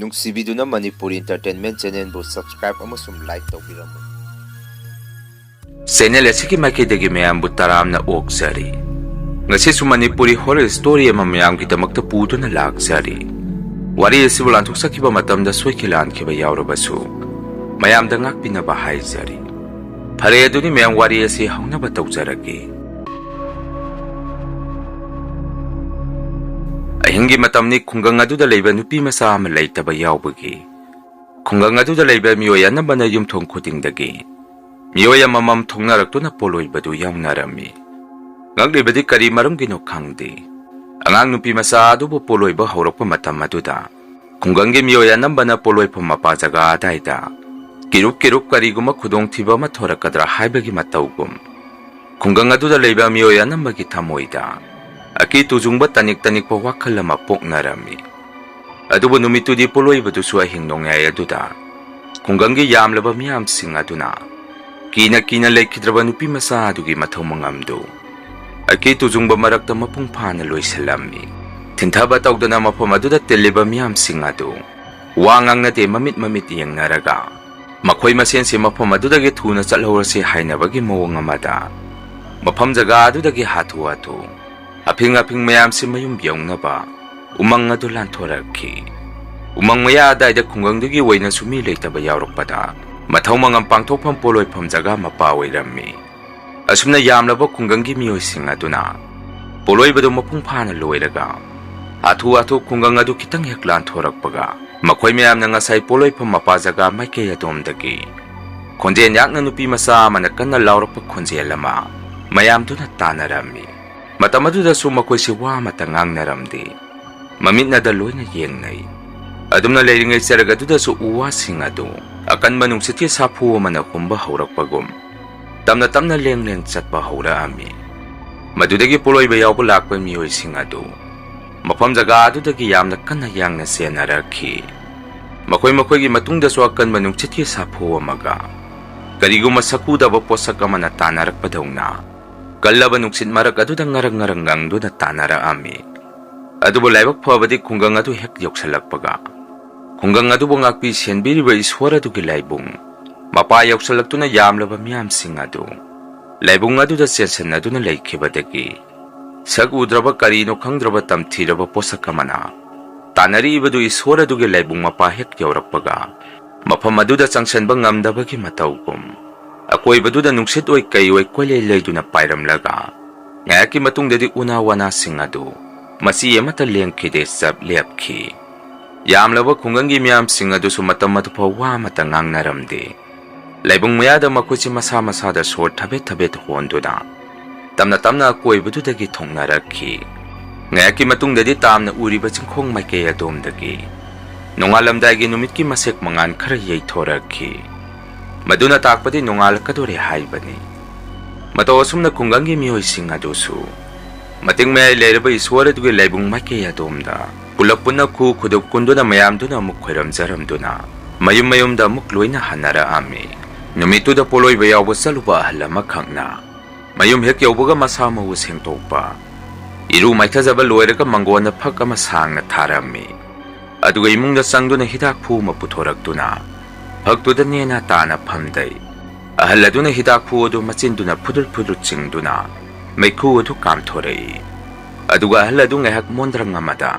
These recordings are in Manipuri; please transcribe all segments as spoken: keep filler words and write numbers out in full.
ꯅꯨꯡꯁꯤꯕꯤꯗꯨꯅ ꯃꯅꯤꯄꯨꯔꯤ Entertainment Channelꯕꯨ subscribe ꯑꯃꯁꯨꯡ like ꯇꯧꯕꯤꯔꯝꯃꯨ꯫ Channel ꯑꯁꯤꯒꯤ ꯃꯥꯏꯀꯩꯗꯒꯤ ꯃꯌꯥꯝꯕꯨ ꯇꯔꯥꯝꯅ ꯑꯣꯛꯆꯔꯤ꯫ ꯉꯁꯤꯁꯨ ꯃꯅꯤꯄꯨꯔꯤ horror story ꯑꯃ ꯃꯌꯥꯝꯒꯤꯗꯃꯛꯇ ꯄꯨꯗꯨꯅ ꯂꯥꯛꯆꯔꯤ꯫ ꯋꯥꯔꯤ ꯑꯁꯤꯕꯨ ꯂꯥꯟꯊꯣꯛꯆꯈꯤꯕ ꯃꯇꯝꯗ ꯁꯣꯏꯈꯤ ꯂꯥꯟꯈꯤꯕ ꯌꯥꯎꯔꯕꯁꯨ ꯃꯌꯥꯝꯗ ꯉꯥꯛꯄꯤꯅꯕ ꯍꯥꯏꯖꯔꯤ꯫ ꯐꯔꯦ, ꯑꯗꯨꯗꯤ ꯃꯌꯥꯝ, ꯋꯥꯔꯤ ꯑꯁꯤ ꯍꯧꯅꯕ ꯇꯧꯖꯔꯒꯦ꯫ ꯑꯍꯤꯡꯒꯤ ꯃꯇꯝꯅꯤ꯫ ꯈꯨꯡꯒꯪ ꯑꯗꯨꯗ ꯂꯩꯕ ꯅꯨꯄꯤ ꯃꯆꯥ ꯑꯃ ꯂꯩꯇꯕ ꯌꯥꯎꯕꯒꯤ ꯈꯨꯡꯒꯪ ꯑꯗꯨꯗ ꯂꯩꯕ ꯃꯤꯑꯣꯏ ꯑꯅꯝꯕꯅ ꯌꯨꯝꯊꯣꯡ ꯈꯨꯗꯤꯡꯗꯒꯤ ꯃꯤꯑꯣꯏ ꯑꯃꯃꯝ ꯊꯣꯛꯅꯔꯛꯇꯨꯅ ꯄꯣꯠꯂꯣꯏꯕꯗꯨ ꯌꯥꯎꯅꯔꯝꯃꯤ꯫ ꯉꯛꯂꯤꯕꯗꯤ ꯀꯔꯤ ꯃꯔꯝꯒꯤꯅꯣ ꯈꯪꯗꯦ, ꯑꯉꯥꯡ ꯅꯨꯄꯤ ꯃꯆꯥ ꯑꯗꯨꯕꯨ ꯄꯣꯠꯂꯣꯏꯕ ꯍꯧꯔꯛꯄ ꯃꯇꯝ ꯑꯗꯨꯗ ꯈꯨꯡꯒꯪꯒꯤ ꯃꯤꯑꯣꯏ ꯑꯅꯝꯕꯅ ꯄꯣꯠꯂꯣꯏꯐꯝ ꯃꯄꯥ ꯖꯒꯥ ꯑꯗꯥꯏꯗ ꯀꯤꯔꯨꯞ ꯀꯤꯔꯨꯞ ꯀꯔꯤꯒꯨꯝꯕ ꯈꯨꯗꯣꯡꯊꯤꯕ ꯑꯃ ꯊꯣꯔꯛꯀꯗ꯭ꯔꯥ ꯍꯥꯏꯕꯒꯤ ꯃꯇꯧꯒꯨꯝ ꯈꯨꯡꯒꯪ ꯑꯗꯨꯗ ꯂꯩꯕ ꯃꯤꯑꯣꯏ ꯑꯅꯝꯕꯒꯤ ꯊꯃꯣꯏꯗ ꯑꯀꯤ ꯇꯨꯖꯨꯡꯕ ꯇꯅꯤꯛ ꯇꯅꯤꯛꯄ ꯋꯥꯈꯜ ꯑꯃ ꯄꯣꯛꯅꯔꯝꯃꯤ꯫ ꯑꯗꯨꯕꯨ ꯅꯨꯃꯤꯠꯇꯨꯗꯤ ꯄꯣꯠꯂꯣꯏꯕꯗꯨꯁꯨ ꯑꯍꯤꯡ ꯅꯣꯡꯌꯥꯏ ꯑꯗꯨꯗ ꯈꯨꯡꯒꯪꯒꯤ ꯌꯥꯝꯂꯕ ꯃꯤꯌꯥꯝꯁꯤꯡ ꯑꯗꯨꯅ ꯀꯤꯅ ꯀꯤꯅ ꯂꯩꯈꯤꯗ꯭ꯔꯕ ꯅꯨꯄꯤ ꯃꯆꯥ ꯑꯗꯨꯒꯤ ꯃꯊꯧ ꯃꯉꯝꯗꯨ ꯑꯀꯤ ꯇꯨꯖꯨꯡꯕ ꯃꯔꯛꯇ ꯃꯄꯨꯡ ꯐꯥꯅ ꯂꯣꯏꯁꯤꯜꯂꯝꯃꯤ꯫ ꯊꯤꯟꯊꯕ ꯇꯧꯗꯅ ꯃꯐꯝ ꯑꯗꯨꯗ ꯇꯤꯜꯂꯤꯕ ꯃꯤꯌꯥꯝꯁꯤꯡ ꯑꯗꯨ ꯋꯥ ꯉꯥꯡꯅꯗꯦ, ꯃꯃꯤꯠ ꯃꯃꯤꯠ ꯌꯦꯡꯅꯔꯒ ꯃꯈꯣꯏ ꯃꯁꯦꯟꯁꯦ ꯃꯐꯝ ꯑꯗꯨꯗꯒꯤ ꯊꯨꯅ ꯆꯠꯍꯧꯔꯁꯤ ꯍꯥꯏꯅꯕꯒꯤ ꯃꯑꯣꯡ ꯑꯃꯗ ꯃꯐꯝ ꯖꯒꯥ ꯑꯗꯨꯗꯒꯤ ꯍꯥꯊꯨ ꯍꯥꯊꯨ ꯑꯐꯤꯡ ꯑꯐꯤꯡ ꯃꯌꯥꯝꯁꯤ ꯃꯌꯨꯝ ꯌꯧꯅꯕ ꯎꯃꯪ ꯑꯗꯨ ꯂꯥꯟꯊꯣꯔꯛꯈꯤ꯫ ꯎꯃꯪ ꯃꯌꯥ ꯑꯗꯥꯏꯗ ꯈꯨꯡꯒꯪꯗꯨꯒꯤ ꯑꯣꯏꯅꯁꯨ ꯃꯤ ꯂꯩꯇꯕ ꯌꯥꯎꯔꯛꯄꯗ ꯃꯊꯧ ꯃꯉꯝ ꯄꯥꯡꯊꯣꯛꯐꯝ ꯄꯣꯠꯂꯣꯏꯐꯝ ꯖꯒꯥ ꯃꯄꯥ ꯑꯣꯏꯔꯝꯃꯤ꯫ ꯑꯁꯨꯝꯅ ꯌꯥꯝꯂꯕ ꯈꯨꯡꯒꯪꯒꯤ ꯃꯤꯑꯣꯏꯁꯤꯡ ꯑꯗꯨꯅ ꯄꯣꯠꯂꯣꯏꯕꯗꯨ ꯃꯄꯨꯡ ꯐꯥꯅ ꯂꯣꯏꯔꯒ ꯍꯥꯊꯨ ꯍꯥꯊꯨ ꯈꯨꯡꯒꯪ ꯑꯗꯨ ꯈꯤꯇꯪ ꯍꯦꯛ ꯂꯥꯟꯊꯣꯔꯛꯄꯒ ꯃꯈꯣꯏ ꯃꯌꯥꯝꯅ ꯉꯁꯥꯏ ꯄꯣꯠꯂꯣꯏꯐꯝ ꯃꯄꯥ ꯖꯒꯥ ꯃꯥꯏꯀꯩ ꯑꯗꯣꯝꯗꯒꯤ ꯈꯣꯟꯖꯦꯜ ꯌꯥꯛꯅ ꯅꯨꯄꯤ ꯃꯆꯥ ꯑꯃꯅ ꯀꯟꯅ ꯂꯥꯎꯔꯛꯄ ꯈꯣꯟꯖꯦꯜ ꯑꯃ ꯃꯌꯥꯝꯗꯨꯅ ꯇꯥꯅꯔꯝꯃꯤ꯫ ꯃꯇꯝ ꯑꯗꯨꯗꯁꯨ ꯃꯈꯣꯏꯁꯤ ꯋꯥ ꯑꯃꯠꯇ ꯉꯥꯡꯅꯔꯝꯗꯦ꯫ ꯃꯃꯤꯠꯅꯗ ꯂꯣꯏꯅ ꯌꯦꯡꯅꯩ꯫ ꯑꯗꯨꯝꯅ ꯂꯩꯔꯤꯉꯩ ꯆꯔꯛ ꯑꯗꯨꯗꯁꯨ ꯎ ꯋꯥꯁꯤꯡ ꯑꯗꯨ ꯑꯀꯟꯕ ꯅꯨꯡꯁꯤꯠꯀꯤ ꯁꯥꯐꯨ ꯑꯃꯅ ꯍꯨꯝꯕ ꯍꯧꯔꯛꯄꯒꯨꯝ ꯇꯞꯅ ꯇꯞꯅ ꯂꯦꯡ ꯂꯦꯡ ꯆꯠꯄ ꯍꯧꯔꯛꯑꯝꯃꯤ꯫ ꯃꯗꯨꯗꯒꯤ ꯄꯣꯠꯂꯣꯏꯕ ꯌꯥꯎꯕ ꯂꯥꯛꯄ ꯃꯤꯑꯣꯏꯁꯤꯡ ꯑꯗꯨ ꯃꯐꯝ ꯖꯒꯥ ꯑꯗꯨꯗꯒꯤ ꯌꯥꯝꯅ ꯀꯟꯅ ꯌꯥꯡꯅ ꯆꯦꯟꯅꯔꯛꯈꯤ꯫ ꯃꯈꯣꯏ ꯃꯈꯣꯏꯒꯤ ꯃꯇꯨꯡꯗꯁꯨ ꯑꯀꯟꯕ ꯅꯨꯡꯁꯤꯠꯀꯤ ꯁꯥꯐꯨ ꯑꯃꯒ ꯀꯔꯤꯒꯨꯝꯕ ꯁꯛꯀꯨꯗꯕ ꯄꯣꯠꯁꯛ ꯑꯃꯅ ꯇꯥꯟꯅꯔꯛꯄꯗꯧꯅ ꯀꯜꯂꯕ ꯅꯨꯡꯁꯤꯠ ꯃꯔꯛ ꯑꯗꯨꯗ ꯉꯔꯪ ꯉꯔꯪ ꯉꯪꯗꯨꯅ ꯇꯥꯟꯅꯔꯛꯑꯝꯃꯤ꯫ ꯑꯗꯨꯕꯨ ꯂꯥꯏꯕꯛ ꯐꯕꯗꯤ ꯈꯨꯡꯒꯪ ꯑꯗꯨ ꯍꯦꯛ ꯌꯧꯁꯤꯜꯂꯛꯄꯒ ꯈꯨꯡꯒꯪ ꯑꯗꯨꯕꯨ ꯉꯥꯛꯄꯤ ꯁꯦꯟꯕꯤꯔꯤꯕ ꯏꯁꯣꯔ ꯑꯗꯨꯒꯤ ꯂꯥꯏꯕꯨꯡ ꯃꯄꯥ ꯌꯧꯁꯤꯜꯂꯛꯇꯨꯅ ꯌꯥꯝꯂꯕ ꯃꯤꯌꯥꯝꯁꯤꯡ ꯑꯗꯨ ꯂꯥꯏꯕꯨꯡ ꯑꯗꯨꯗ ꯆꯦꯟꯁꯤꯟꯅꯗꯨꯅ ꯂꯩꯈꯤꯕꯗꯒꯤ ꯁꯛ ꯎꯗ꯭ꯔꯕ ꯀꯔꯤꯅꯣ ꯈꯪꯗ꯭ꯔꯕ ꯇꯝꯊꯤꯔꯕ ꯄꯣꯠꯁꯛ ꯑꯃꯅ ꯇꯥꯟꯅꯔꯤꯕꯗꯨ ꯏꯁꯣꯔ ꯑꯗꯨꯒꯤ ꯂꯥꯏꯕꯨꯡ ꯃꯄꯥ ꯍꯦꯛ ꯌꯧꯔꯛꯄꯒ ꯃꯐꯝ ꯑꯗꯨꯗ ꯆꯪꯁꯤꯟꯕ ꯉꯝꯗꯕꯒꯤ ꯃꯇꯧꯒꯨꯝ ꯑꯀꯣꯏꯕꯗꯨꯗ ꯅꯨꯡꯁꯤꯠ ꯑꯣꯏ ꯀꯩ ꯑꯣꯏ ꯀꯣꯏꯂꯩ ꯂꯩꯗꯨꯅ ꯄꯥꯏꯔꯝꯂꯒ ꯉꯥꯏꯍꯥꯛꯀꯤ ꯃꯇꯨꯡꯗꯗꯤ ꯎꯅꯥ ꯋꯥꯅꯥꯁꯤꯡ ꯑꯗꯨ ꯃꯆꯤ ꯑꯃꯠꯇ ꯂꯦꯡꯈꯤꯗꯦ, ꯆꯞ ꯂꯦꯞꯈꯤ꯫ ꯌꯥꯝꯂꯕ ꯈꯨꯡꯒꯪꯒꯤ ꯃꯤꯌꯥꯝꯁꯤꯡ ꯑꯗꯨꯁꯨ ꯃꯇꯝ ꯑꯗꯨꯐꯥꯎ ꯋꯥ ꯑꯃꯠꯇ ꯉꯥꯡꯅꯔꯝꯗꯦ꯫ ꯂꯥꯏꯕꯨꯡ ꯃꯌꯥꯗ ꯃꯈꯣꯏꯁꯤ ꯃꯁꯥ ꯃꯁꯥꯗ ꯁꯣꯔ ꯊꯕꯦꯠ ꯊꯕꯦꯠ ꯍꯣꯟꯗꯨꯅ ꯇꯞꯅ ꯇꯞꯅ ꯑꯀꯣꯏꯕꯗꯨꯗꯒꯤ ꯊꯣꯡꯅꯔꯛꯈꯤ꯫ ꯉꯥꯏꯍꯥꯛꯀꯤ ꯃꯇꯨꯡꯗꯗꯤ ꯇꯥꯝꯅ ꯎꯔꯤꯕ ꯆꯤꯡꯈꯣꯡ ꯃꯥꯏꯀꯩ ꯑꯗꯣꯝꯗꯒꯤ ꯅꯣꯡꯉꯥꯜꯂꯝꯗꯥꯏꯒꯤ ꯅꯨꯃꯤꯠꯀꯤ ꯃꯁꯦꯛ ꯃꯉꯥꯜ ꯈꯔ ꯌꯩꯊꯣꯔꯛꯈꯤ꯫ ꯃꯗꯨꯅ ꯇꯥꯛꯄꯗꯤ ꯅꯣꯡꯉꯥꯜꯂꯛꯀꯗꯣꯔꯦ ꯍꯥꯏꯕꯅꯤ꯫ ꯃꯇꯧ ꯑꯁꯨꯝꯅ ꯈꯨꯡꯒꯪꯒꯤ ꯃꯤꯑꯣꯏꯁꯤꯡ ꯑꯗꯨꯁꯨ ꯃꯇꯤꯛ ꯃꯌꯥꯏ ꯂꯩꯔꯕ ꯏꯁꯣꯔ ꯑꯗꯨꯒꯤ ꯂꯥꯏꯕꯨꯡ ꯃꯥꯏꯀꯩ ꯑꯗꯣꯝꯗ ꯄꯨꯂꯞ ꯄꯨꯟꯅ ꯈꯨ ꯈꯨꯗꯨꯞ ꯀꯨꯟꯗꯨꯅ ꯃꯌꯥꯝꯗꯨꯅ ꯑꯃꯨꯛ ꯈꯣꯏꯔꯝꯖꯔꯝꯗꯨꯅ ꯃꯌꯨꯝ ꯃꯌꯨꯝꯗ ꯑꯃꯨꯛ ꯂꯣꯏꯅ ꯍꯟꯅꯔꯛꯑꯝꯃꯤ꯫ ꯅꯨꯃꯤꯠꯇꯨꯗ ꯄꯣꯠꯂꯣꯏꯕ ꯌꯥꯎꯕ ꯆꯠꯂꯨꯕ ꯑꯍꯜ ꯑꯃꯈꯛꯅ ꯃꯌꯨꯝ ꯍꯦꯛ ꯌꯧꯕꯒ ꯃꯁꯥ ꯃꯎ ꯁꯦꯡꯗꯣꯛꯄ, ꯏꯔꯨ ꯃꯥꯏꯊꯖꯕ ꯂꯣꯏꯔꯒ ꯃꯪꯒꯣꯟꯗ ꯐꯛ ꯑꯃ ꯁꯥꯡꯅ ꯊꯥꯔꯝꯃꯤ꯫ ꯑꯗꯨꯒ ꯏꯃꯨꯡꯗ ꯆꯪꯗꯨꯅ ꯍꯤꯗꯥꯛ ꯐꯨ ꯑꯃ ꯄꯨꯊꯣꯔꯛꯇꯨꯅ ꯐꯛꯇꯨꯗ ꯅꯦꯅꯥ ꯇꯥꯅ ꯐꯝꯗꯩ꯫ ꯑꯍꯜ ꯑꯗꯨꯅ ꯍꯤꯗꯥꯛ ꯐꯨ ꯑꯗꯨ ꯃꯆꯤꯟꯗꯨꯅ ꯐꯨꯗ꯭ꯔꯨꯠ ꯐꯨꯗ꯭ꯔꯨꯠ ꯆꯤꯡꯗꯨꯅ ꯃꯩꯈꯨ ꯑꯗꯨ ꯀꯥꯝꯊꯣꯔꯛꯏ꯫ ꯑꯗꯨꯒ ꯑꯍꯜ ꯑꯗꯨ ꯉꯥꯏꯍꯥꯛ ꯃꯣꯟꯗ꯭ꯔꯪ ꯑꯃꯗ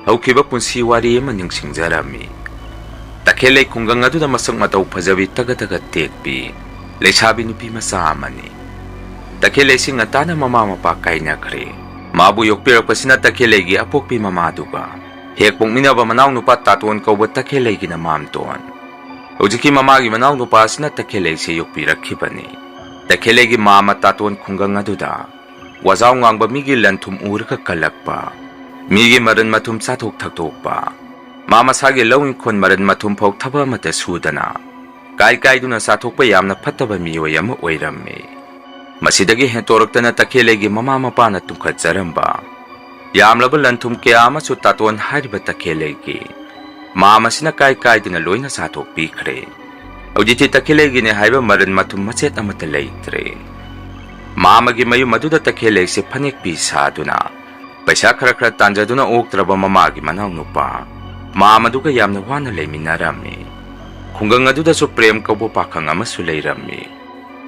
ꯍꯧꯈꯤꯕ ꯄꯨꯟꯁꯤ ꯋꯥꯔꯤ ꯑꯃ ꯅꯤꯡꯁꯤꯡꯖꯔꯝꯃꯤ꯫ ꯇꯈꯦꯜꯂꯩ ꯈꯨꯡꯒꯪ ꯑꯗꯨꯗ ꯃꯁꯛ ꯃꯇꯧ ꯐꯖꯕꯤ ꯇꯒꯠ ꯇꯒꯠ ꯇꯦꯛꯄꯤ ꯂꯩꯁꯥꯕꯤ ꯅꯨꯄꯤ ꯃꯆꯥ ꯑꯃꯅꯤ꯫ ꯇꯈꯦꯜꯂꯩꯁꯤ ꯉꯟꯇꯥꯅ ꯃꯃꯥ ꯃꯄꯥ ꯀꯥꯏꯅꯈ꯭ꯔꯦ꯫ ꯃꯥꯕꯨ ꯌꯣꯛꯄꯤꯔꯛꯄꯁꯤꯅ ꯇꯈꯦꯜꯂꯩꯒꯤ ꯑꯄꯣꯛꯄꯤ ꯃꯃꯥꯗꯨꯒ ꯍꯦꯛ ꯄꯣꯛꯃꯤꯟꯅꯕ ꯃꯅꯥꯎꯅꯨꯄꯥ ꯇꯥꯇꯣꯟ ꯀꯧꯕ ꯇꯈꯦꯜꯂꯩꯒꯤꯅ ꯃꯥꯝꯇꯣꯟ꯫ ꯍꯧꯖꯤꯛꯀꯤ ꯃꯃꯥꯒꯤ ꯃꯅꯥꯎꯅꯨꯄꯥ ꯑꯁꯤꯅ ꯇꯈꯦꯜꯂꯩꯁꯦ ꯌꯣꯛꯄꯤꯔꯛꯈꯤꯕꯅꯤ꯫ ꯇꯈꯦꯜꯂꯩꯒꯤ ꯃꯥꯝꯃ ꯇꯥꯇꯣꯟ ꯈꯨꯡꯒꯪ ꯑꯗꯨꯗ ꯋꯥꯖꯥꯎ ꯉꯥꯡꯕ ꯃꯤꯒꯤ ꯂꯟ ꯊꯨꯝ ꯎꯔꯒ ꯀꯜꯂꯛꯄ, ꯃꯤꯒꯤ ꯃꯔꯟ ꯃꯊꯨꯝ ꯆꯥꯊꯣꯛ ꯊꯛꯇꯣꯛꯄ, ꯃꯥ ꯃꯁꯥꯒꯤ ꯂꯧ ꯏꯪꯈꯣꯜ ꯃꯔꯟ ꯃꯊꯨꯝ ꯐꯥꯎ ꯊꯕꯛ ꯑꯃꯠꯇ ꯁꯨꯗꯅ ꯀꯥꯏ ꯀꯥꯏꯗꯨꯅ ꯆꯥꯊꯣꯛꯄ ꯌꯥꯝꯅ ꯐꯠꯇꯕ ꯃꯤꯑꯣꯏ ꯑꯃ ꯑꯣꯏꯔꯝꯃꯤ꯫ ꯃꯁꯤꯗꯒꯤ ꯍꯦꯟꯇꯣꯔꯛꯇꯅ ꯇꯈꯦꯜꯂꯩꯒꯤ ꯃꯃꯥ ꯃꯄꯥꯅ ꯇꯨꯡꯈꯠꯆꯔꯝꯕ ꯌꯥꯝꯂꯕ ꯂꯟ ꯊꯨꯝ ꯀꯌꯥ ꯑꯃꯁꯨ ꯇꯥꯇꯣꯟ ꯍꯥꯏꯔꯤꯕ ꯇꯈꯦꯜꯂꯩꯒꯤ ꯃꯥꯝꯃ ꯑꯁꯤꯅ ꯀꯥꯏ ꯀꯥꯏꯗꯨꯅ ꯂꯣꯏꯅ ꯆꯥꯊꯣꯛꯄꯤꯈ꯭ꯔꯦ꯫ ꯍꯧꯖꯤꯛꯇꯤ ꯇꯈꯦꯜꯂꯩꯒꯤꯅꯦ ꯍꯥꯏꯕ ꯃꯔꯟ ꯃꯊꯨꯝ ꯃꯆꯦꯠ ꯑꯃꯠꯇ ꯂꯩꯇ꯭ꯔꯦ꯫ ꯃꯥꯝꯃꯒꯤ ꯃꯌꯨꯝ ꯑꯗꯨꯗ ꯇꯈꯦꯜꯂꯩꯁꯦ ꯐꯅꯦꯛ ꯐꯤ ꯁꯥꯗꯨꯅ ꯄꯩꯁꯥ ꯈꯔ ꯈꯔ ꯇꯥꯟꯖꯗꯨꯅ ꯑꯣꯛꯇ꯭ꯔꯕ ꯃꯃꯥꯒꯤ ꯃꯅꯥꯎꯅꯨꯄꯥ ꯃꯥꯝ ꯑꯗꯨꯒ ꯌꯥꯝꯅ ꯋꯥꯅ ꯂꯩꯃꯤꯟꯅꯔꯝꯃꯤ꯫ ꯈꯨꯡꯒꯪ ꯑꯗꯨꯗꯁꯨ ꯄ꯭ꯔꯦꯝ ꯀꯧꯕ ꯄꯥꯈꯪ ꯑꯃꯁꯨ ꯂꯩꯔꯝꯃꯤ꯫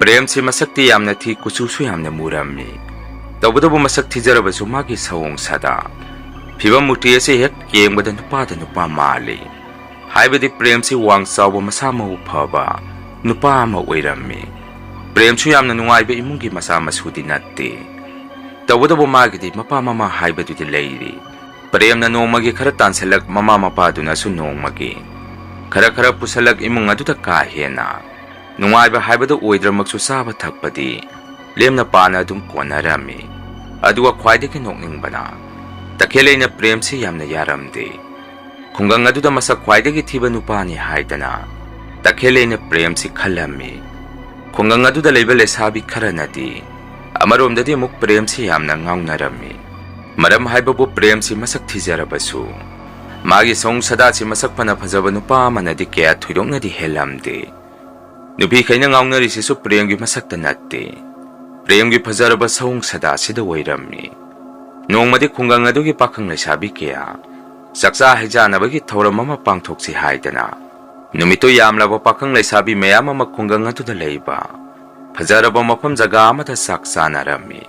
ꯄ꯭ꯔꯦꯝꯁꯤ ꯃꯁꯛꯇꯤ ꯌꯥꯝꯅ ꯊꯤ, ꯀꯨꯆꯨꯁꯨ ꯌꯥꯝꯅ ꯃꯨꯔꯝꯃꯤ꯫ ꯇꯧꯕꯇꯕꯨ ꯃꯁꯛ ꯊꯤꯖꯔꯕꯁꯨ ꯃꯥꯒꯤ ꯁꯑꯣꯡ ꯁꯥꯗꯥ, ꯐꯤꯕꯝ ꯃꯨꯔꯇꯤ ꯑꯁꯤ ꯍꯦꯛ ꯌꯦꯡꯕꯗ ꯅꯨꯄꯥꯗ ꯅꯨꯄꯥ ꯃꯥꯜꯂꯤ꯫ ꯍꯥꯏꯕꯗꯤ ꯄ꯭ꯔꯦꯝꯁꯤ ꯋꯥꯡ ꯆꯥꯎꯕ, ꯃꯁꯥ ꯃꯎ ꯐꯕ ꯅꯨꯄꯥ ꯑꯃ ꯑꯣꯏꯔꯝꯃꯤ꯫ ꯄ꯭ꯔꯦꯝꯁꯨ ꯌꯥꯝꯅ ꯅꯨꯡꯉꯥꯏꯕ ꯏꯃꯨꯡꯒꯤ ꯃꯆꯥ ꯃꯁꯨꯗꯤ ꯅꯠꯇꯦ꯫ ꯇꯧꯕꯇꯕꯨ ꯃꯥꯒꯤꯗꯤ ꯃꯄꯥ ꯃꯃꯥ ꯍꯥꯏꯕꯗꯨꯗꯤ ꯂꯩꯔꯤ꯫ ꯄ꯭ꯔꯦꯝꯅ ꯅꯣꯡꯃꯒꯤ ꯈꯔ ꯇꯥꯟꯁꯤꯜꯂꯛ, ꯃꯃꯥ ꯃꯄꯥꯗꯨꯅꯁꯨ ꯅꯣꯡꯃꯒꯤ ꯈꯔ ꯈꯔ ꯄꯨꯁꯜꯂꯛ, ꯏꯃꯨꯡ ꯑꯗꯨꯗ ꯀꯥ ꯍꯦꯟꯅ ꯅꯨꯡꯉꯥꯏꯕ ꯍꯥꯏꯕꯗꯨ ꯑꯣꯏꯗ꯭ꯔꯃꯛꯁꯨ ꯆꯥꯕ ꯊꯛꯄꯗꯤ ꯂꯦꯝꯅ ꯄꯥꯅ ꯑꯗꯨꯝ ꯀꯣꯟꯅꯔꯝꯃꯤ꯫ ꯑꯗꯨꯒ ꯈ꯭ꯋꯥꯏꯗꯒꯤ ꯅꯣꯛꯅꯤꯡꯕꯅ, ꯇꯈꯦꯜꯂꯩꯅ ꯄ꯭ꯔꯦꯝꯁꯤ ꯌꯥꯝꯅ ꯌꯥꯔꯝꯗꯦ꯫ ꯈꯨꯡꯒꯪ ꯑꯗꯨꯗ ꯃꯁꯛ ꯈ꯭ꯋꯥꯏꯗꯒꯤ ꯊꯤꯕ ꯅꯨꯄꯥꯅꯤ ꯍꯥꯏꯗꯅ ꯇꯈꯦꯜꯂꯩꯅ ꯄ꯭ꯔꯦꯝꯁꯤ ꯈꯜꯂꯝꯃꯤ꯫ ꯈꯨꯡꯒꯪ ꯑꯗꯨꯗ ꯂꯩꯕ ꯂꯩꯁꯥꯕꯤ ꯈꯔꯅꯗꯤ ꯑꯃꯔꯣꯝꯗꯗꯤ ꯑꯃꯨꯛ ꯄ꯭ꯔꯦꯝꯁꯤ ꯌꯥꯝꯅ ꯉꯥꯎꯅꯔꯝꯃꯤ꯫ ꯃꯔꯝ ꯍꯥꯏꯕꯕꯨ ꯄ꯭ꯔꯦꯝꯁꯤ ꯃꯁꯛ ꯊꯤꯖꯔꯕꯁꯨ ꯃꯥꯒꯤ ꯁꯑꯣꯡ ꯁꯥꯗꯥꯁꯤ ꯃꯁꯛ ꯐꯅ ꯐꯖꯕ ꯅꯨꯄꯥ ꯑꯃꯅꯗꯤ ꯀꯌꯥ ꯊꯣꯏꯗꯣꯛꯅꯗꯤ ꯍꯦꯜꯂꯝꯗꯦ꯫ ꯅꯨꯄꯤꯈꯩꯅ ꯉꯥꯎꯅꯔꯤꯁꯤꯁꯨ ꯄ꯭ꯔꯦꯝꯒꯤ ꯃꯁꯛꯇ ꯅꯠꯇꯦ, ꯄ꯭ꯔꯦꯝꯒꯤ ꯐꯖꯔꯕ ꯁꯑꯣꯡ ꯁꯥꯗꯥꯁꯤꯗ ꯑꯣꯏꯔꯝꯃꯤ꯫ ꯅꯣꯡꯃꯗꯤ ꯈꯨꯡꯒꯪ ꯑꯗꯨꯒꯤ ꯄꯥꯈꯪ ꯂꯩꯁꯥꯕꯤ ꯀꯌꯥ ꯆꯥꯛꯆꯥ ꯍꯩꯖꯥꯟꯅꯕꯒꯤ ꯊꯧꯔꯝ ꯑꯃ ꯄꯥꯡꯊꯣꯛꯁꯤ ꯍꯥꯏꯗꯅ ꯅꯨꯃꯤꯠꯇꯨ ꯌꯥꯝꯂꯕ ꯄꯥꯈꯪ ꯂꯩꯁꯥꯕꯤ ꯃꯌꯥꯝ ꯑꯃ ꯈꯨꯡꯒꯪ ꯑꯗꯨꯗ ꯂꯩꯕ ꯐꯖꯔꯕ ꯃꯐꯝ ꯖꯒꯥ ꯑꯃꯗ ꯆꯥꯛ ꯆꯥꯅꯔꯝꯃꯤ꯫